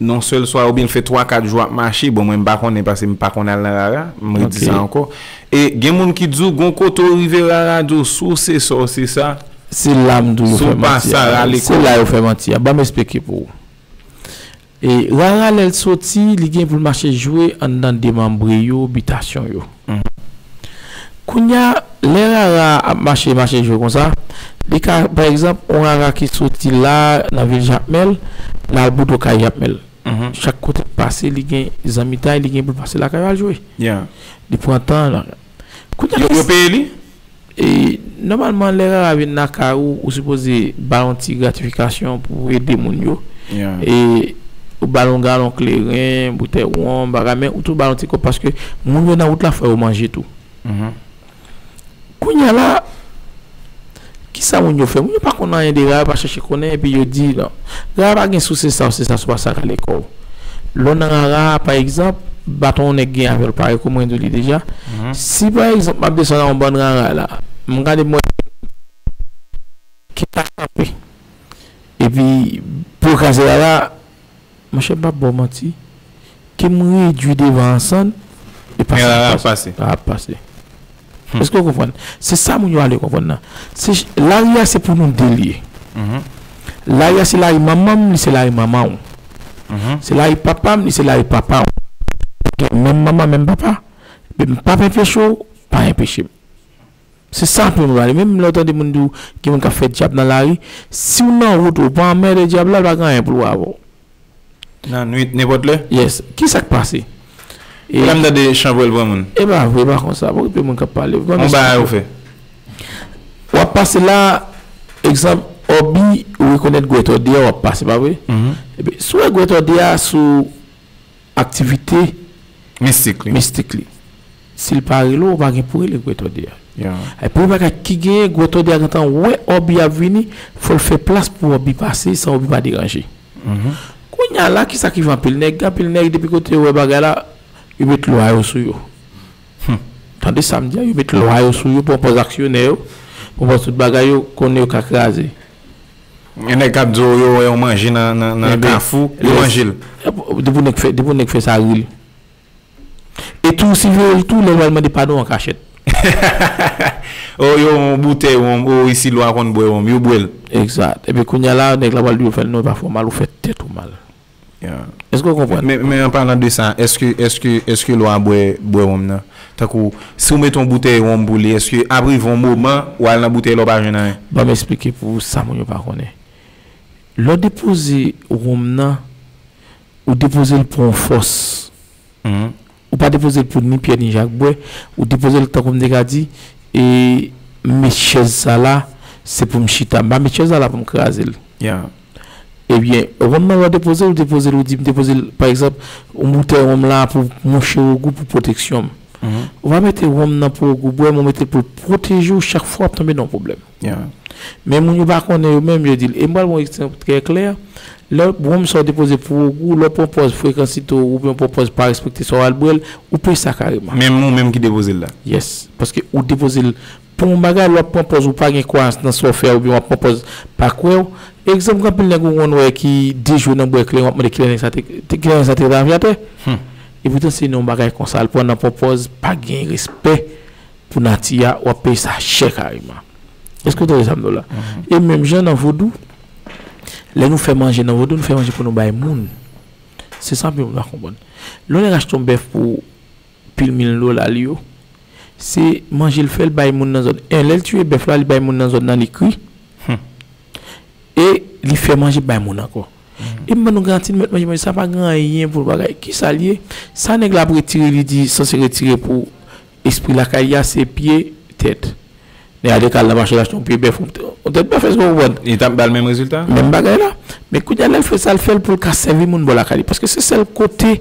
nan yon sèl sware, oubyen l fè twa, kat jou ap mache. Bon, mwen, m pa konnen, paske m pa konn al nan Rara, m redi sa ankò. E gen moun ki di w, gon kote w rive Rara, di w, si w se sa, w se sa. Se la m di w yo fè manti a. Se la yo fè manti a. Ban m eksplike pou ou. E Rara, lè l soti, li gen pou l mache jwe anndan demanbre yo, bitasyon yo. Kounye a, lè Rara ap mache, mache jwe konsa, li ka, pa egzanp, yon Rara ki soti la, nan vil Jakmèl, l al boudon kay Jakmèl. Chak kote l pase, li gen zanmitay, li gen pou l pase lakay yo al jwe. Li pran tan. Kounye a, yo peye li? E, nòmalman, lè Rara vin lakay ou, ou sipoze ba l yon ti gratifikasyon pou ede moun yo. E, ou ba l yon galon kleren, boutèy wonm, bagay, men ou tou ba l yon ti kòb paske moun yo nan wout la fò yo manje tou. Kounye a la, kisa moun yo fè? Moun yo pa konn anyen de Rara, yo pa chèche konnen, epi yo di, non, Rara pa gen si w se sa, w se sa, si w pa sa, k ale kò w. Lè w nan Rara, pa egzanp, baton yon nèg gen avè l, parèy kou mwen di w li deja. Si, pa egzanp, m ap desann nan yon bann Rara la, m gade mwen ki ta kanpe. Epi, pou yo kraze Rara, monchè, m p ap ba w manti, ke m redui devan an sann, e pase. Rara ap pase. Rara ap pase. Èske w konprann? Se sa moun yo ale konprann nan. Se, lari a se pou nou de li ye. Lari a se lari manman m, li se lari manman w. Se lari papa m, li se lari papa w. Gen menm manman, menm papa. Men m p ap enpeche w, pa enpeche m. Se sa pou nou pale. Menm lè w tande moun di w, gen moun k ap fè dyab nan lari, si w nan wout ou pa anmède dyab la, l pa gen anyen pou l wè avè w. Nan nwit, nenpòt lè? Yes. Kisa k pase? E lè m tande chanpwèl pran moun. E pa vre, e pa konsa. Okipe moun k ap pale. Yon bagay ou fè. W ap pase la, egzanp, Òbi, ou rekonèt gwètò deyò, w ap pase, pa vre? Epi, si w wè gwètò deyò sou aktivite mistik li. Mistik li. Si l pa rele w, ou pa gen pou rele gwètò deyò. E premye bagay ki genyen, gwètò deyò gentan wè Òbi ap vini, fò l fè plas pou Òbi pase san Òbi pa deranje. Kounye a la, kisa ki rive anpil nèg? Anpil nèg, depi kote yo wè bagay la, yo met lwa yo sou yo. Tande sa m di a, yo met lwa yo sou yo, pran pòz aksyonè yo, pran pòz tout bagay yo, konnen yo ka kraze. Gen nèg k ap di w yo wè yon manje nan, nan, nan kafou, yo manje l. Depi w nèg fè, depi w nèg fè sa, ri l. E tou, si vle l tou, lè l pral mande padon an kachèt. O, yo, yon boutèy wonm, o, isi lwa konn bwè wonm, yo bwè l. Egzat. Epi kounye a la, nèg la pral di yo fè l, non, e pa fè w mal, ou fè tèt ou mal. Èske w konprann? Men, men an palan de sa, èske, èske, èske lwa bwè, bwè wonm nan? Tankou, si w mete yon boutèy wonm pou li, èske ap rive yon moman, w al nan boutèy la, w pa jwenn anyen? Ban m eksplike pou ou sa moun yo pa konnen. Lè w depoze wonm nan, ou depoze l pou yon fòs. Ou pa depoze l pou ni Pyè ni Jak bwè, ou depoze l tankou m te ka di, e m met chèz sa la, se pou m chita. M pa met chèz sa la pou m kraze l. Ebyen, wonm nan lè w depoze l, ou depoze l, ou di, m depoze l, pa egzanp, yon boutèy wonm la pou mouche wogou pou pwoteksyon m. Ou pa mete wonm nan pou wogou bwè, men ou mete l pou l pwoteje w chak fwa w ap tonbe nan yon pwoblèm. Men moun yo pa konnen yo menm, yo di l. E m pral ba w yon egzanp trè klè. Lè wonm sa w depoze pou wogou, lè w pran pòz frekansite w, oubyen w pran pòz pa respekte sa w al bwè l, ou peye sa kareman. Menm ou menm ki depoze l la? Yes. Paske ou depoze l pou yon bagay, lè w ap pran pòz ou pa gen kwayans nan sa w fè a, oubyen w ap pran pòz pa kwè w. Egzanp, gen anpil nèg ou konn wè ki de jou nan bwè kleren, w ap mande kilè nèg sa te, te, kilè nèg sa te lave atè. Epoutan, se nan yon bagay konsa, l pran nan pran pòz, pa gen respè pou nati a, w ap peye sa chè kareman. Èske w tande sa m di w la? E menm jan nan vodou, lè nou fè manje nan vodou, nou fè manje pou nou bay moun. Se sa anpil moun pa konprann. Lè yon nèg achte yon bèf pou pil mil dola li yo, se manje l fè l bay moun nan zòn. En, lè l tiye bèf la, li bay moun nan zòn nan, li kri. E li fè manje bay moun ankò. E m ban nou garanti, nou mèt manje, manje sa pa gen anyen pou l bagay. Kisa l ye? Sa nèg la ap retire, li di sanse retire pou espri lakay li a, se pye, tèt. Nèg la te ka al nan mache l achte yon pye bèf, yon tèt bèf, èske w konprann? Li t ap ba l menm rezilta? Menm bagay la. Men kounye a, lè l fè sa, l fè l pou l ka sèvi moun bò lakay li. Paske se sèl kote,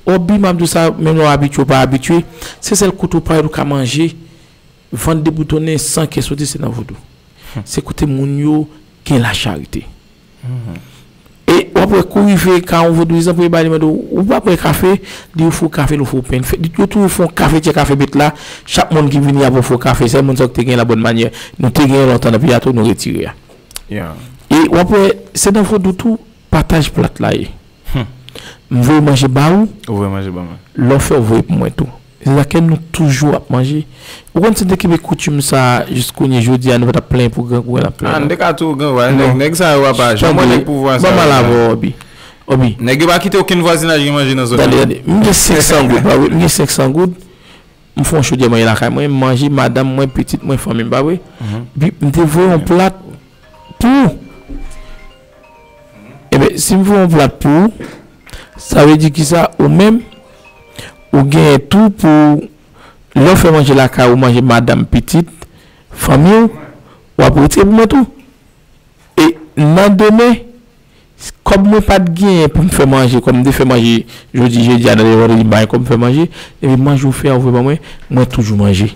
obi, m ap di w sa, menm lè w abitye ou pa abitye, se sèl kote ou parèt ou ka manje, vant deboutonnen, san kè soti, se nan vodou. Se kote moun yo gen lacharite. E w ap wè kou rive ka yon vodouyizan, premye bagay li mande w, ou pa bwè kafe, li ofri w kafe, l ofri w pen. Li fè, li, yo toujou fè yon kafetyè kafe met la, chak moun ki vini ap ofri w kafe, sèl moun sa yo ki te gen la bòn manyè, nou te genyen lontan nan peyi a tou, nou retire a. E w ap wè, se nan vodou tou, pataj plat la ye. M voye manje ba ou, Ou voye manje ba mwen. Lè w fè, w voye pou mwen tou. Se sa ke nou toujou ap manje. Ou konn si te kenbe koutim sa a jis kounye jodi a, nou pa t ap plenyen pou grangou, n ap plenyen. Ah, n te ka tou grangou, nèg, nèg sa yo pa janm wè nèg pouvwa sa yo. Ban m al avè w, Obi. Obi. Nèg yo pa kite okenn vwazinaj gen manje nan zòn nan. Tande, tande. M gen senk san goud, pa vre? M gen senk san goud. M fè yon chodyè manje lakay mwen, m manje, madanm mwen, pitit mwen, fanmi m, pa vre? Epi m te voye yon plat pou ou. Ebyen, si m voye yon plat pou ou, sa vle di kisa? Ou menm, ou genyen tou pou lè w fè manje lakay ou, manje madanm, pitit, fanmi w, w ap retire pou mwen tou. E nan demen, kòb mwen pa t genyen pou m fè manje, kòm m te fè manje jodi, jedi a, nan demen vandredi, m pa gen kòb m fè manje, epi manje ou fè a, ou voye ban mwen, mwen toujou manje.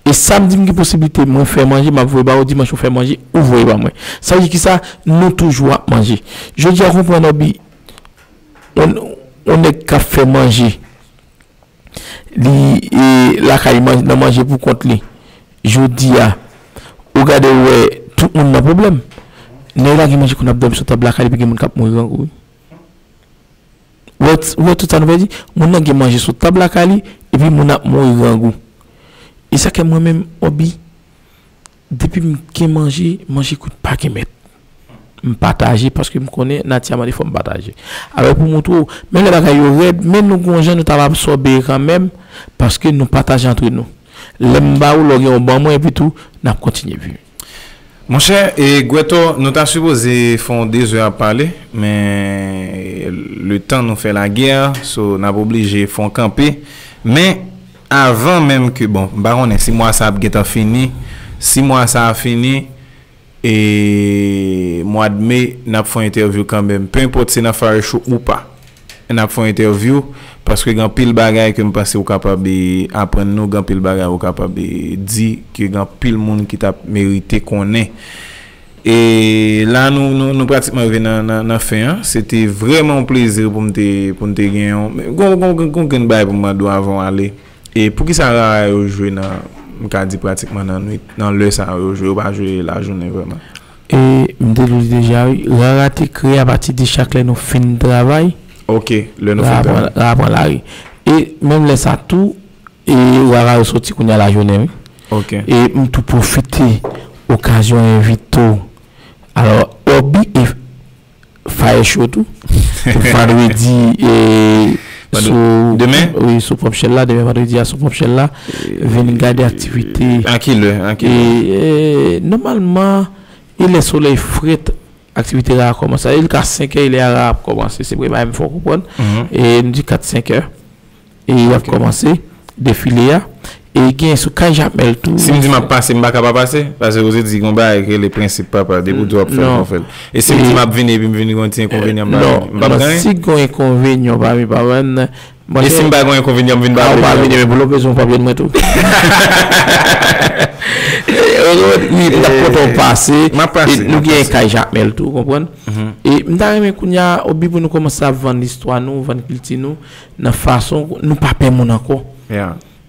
E samdi, m gen posiblite mwen fè manje, m ap voye ba ou, dimanch ou fè manje, ou voye ba mwen. Sa vle di kisa? Nou toujou ap manje. Jodi a, konprann, Obi, yon, yon nèg k ap fè manje, li, e, lakay li, nan manje pou kont li. Jodi a, ou gade, ou wè tout moun nan pwoblèm. Nèg la gen manje konn ap dòmi sou tab lakay li, epi gen moun k ap mouri grangou, wi. Ou wè, ou wè tout sa nou pèdi? Moun nan gen manje sou tab lakay li, epi moun ap mouri grangou. E sa ke mwen menm, Obi, depi m gen manje, manje kout pa gen mèt. M pataje paske m konnen nati a mande fò m pataje. Alò, pou montre w, menm lè bagay yo rèd, men nou gon jan nou ta va absòbe kanmenm, paske nou pataje antre nou. Lè m ba ou, lè w gen, w ban mwen, epi tou, n ap kontinye viv. Monchè, e Gwètò, nou ta sipoze fè yon de zè ap pale, men letan nou fè lagè, so, n ap oblije fè yon kanpe. Men, avan menm ke, bon, m pa konnen si mwa sa ap gentan fini, si mwa sa a fini, e mwa de me, n ap fè yon entèvyou kanmenm, pe enpòt se nan Fire Show ou pa. N ap fè yon entèvyou, paske gen anpil bagay ke m panse ou kapab, e, aprann nou, gen anpil bagay ou kapab, e, di, ke gen anpil moun ki t ap merite konnen. E la, nou, nou, nou pratikman rive nan, nan, nan fen an. Se te vrèman yon plezi pou m te, pou m te gen yon, gon, gon, gon, gon grenn bagay pou m mande w avan w ale. E poukisa Rara yo jwe nan, m ka di pratikman nan nwit, nan lè sa yo jwe, yo pa jwe lajounen vrèman? E m te di w li deja, wi. Rara te kreye apati de chak lè nou fin travay. Ok, lè nou fin travay. Rara pran, Rara pran lari. E menm lè sa tou, e Rara yo soti kounye a lajounen, wi. Ok. E m tou pwofite okazyon envite w. Alò, Obi e Fire Show tou. Vandredi, e, sou, demen? Wi, sou Pwòp Chèl la, demen vandredi a sou Pwòp Chèl la. Vin gade aktivite. A ki lè? A ki lè? E, e, nòmalman, e lè solèy frèt, aktivite Rara kòmanse. E l ka senk è, e lè Rara ap kòmanse. Se premye bagay m fè w konprann. E nou di kat, senk è. E y ap kòmanse defile a. E gen sou kay Jamèl tou. Si m di m ap pase, m pa ka pa pase? Paske ou te di gon bagay ki rele prensip papa, depi w di w ap fè l, w fè l. E si m di m ap vini epi m vini gon ti enkonvenyan, m pa vini, m p ap gen anyen? Non, non, si gon enkonvenyan, pa vin, pa vin. E si m pa gon enkonvenyan, m vin pa vini? A, ou pa vini, men pou lòt bezwen, w p ap jwenn mwen tou. Wi, m t ap kontan w pase. M ap pase, m ap pase. E nou gen kay Jamèl tou, w konprann? E m ta renmen kounye a, Obi, pou nou kòmanse ap vann istwa nou, vann kilti nou, nan fason nou pa pè moun ankò.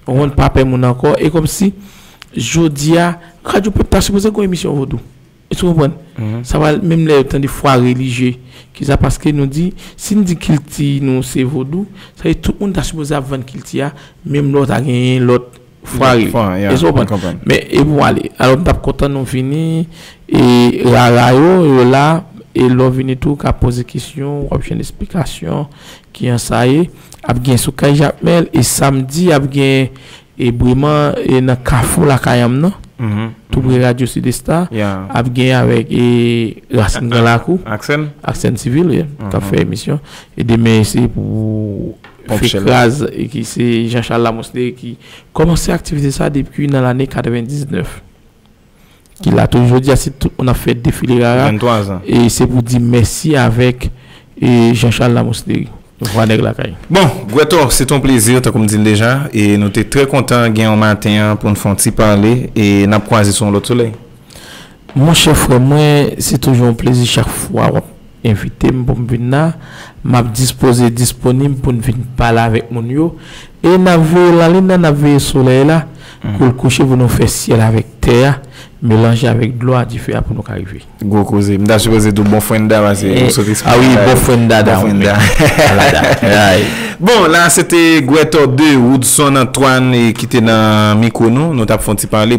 Ou konprann, pa pè moun ankò. E kòmsi, jodi a, Radyo Pèp ta sipoze gen yon emisyon vodou. Èske w konprann? Sa va menm lè yo tande fwa relijye. Kisa? Paske nou di, si n di kilti nou se vodou, sa vle di tout moun ta sipoze ap vann kilti a, menm lè w ta genyen lòt fwa relijye. Èske w konprann? Men, e pou ale. Alò, m t ap kontan nou vini, e rara yo, yo la, e lè w vini tou, w ka poze kesyon, w ap jwenn esplikasyon, kijan sa ye. Ap gen sou kay Jakmèl, e samdi, ap gen e Breman, e nan Kafou Lakayanm nan, tou pre Radyo Sidesta, ap gen avèk e Rasin Gran Lakou, Aksèn Sivil, wi, k ap fè emisyon. E demen, se pou Fè Kraz, e ki se Jean Charles Lamousserie ki kòmanse aktivite sa depi nan lane katrevendiznèf. Ki la toujou jodi a, si tout moun ap fè defile rara. E se pou di mèsi avèk e Jean Charles Lamousserie. Vwa nèg lakay. Bon, Gwètò, se t on plezi, tankou m di l deja, e nou te trè kontan gen w maten an pou n fè on ti pale, e n ap kwaze sou yon lòt solèy. Monchè frè mwen, se toujou yon plezi chak fwa w ap envite m pou m vin la. M ap dispoze, disponib pou n vin pale avèk moun yo. E n ap veye lalin nan, n ap veye solèy la, kou l kouche pou nou fè syèl avèk tè a melanje avèk dlo a, dife a pou nou ka rive. Gwo koze. M ta sipoze di w bon fwenda, paske ou sot eksplike. A wi, bon fwenda, da. Bon, la, se te Gwètò de Woodson Antoine, e ki te nan mikwo nou. Nou t ap fè on ti pale.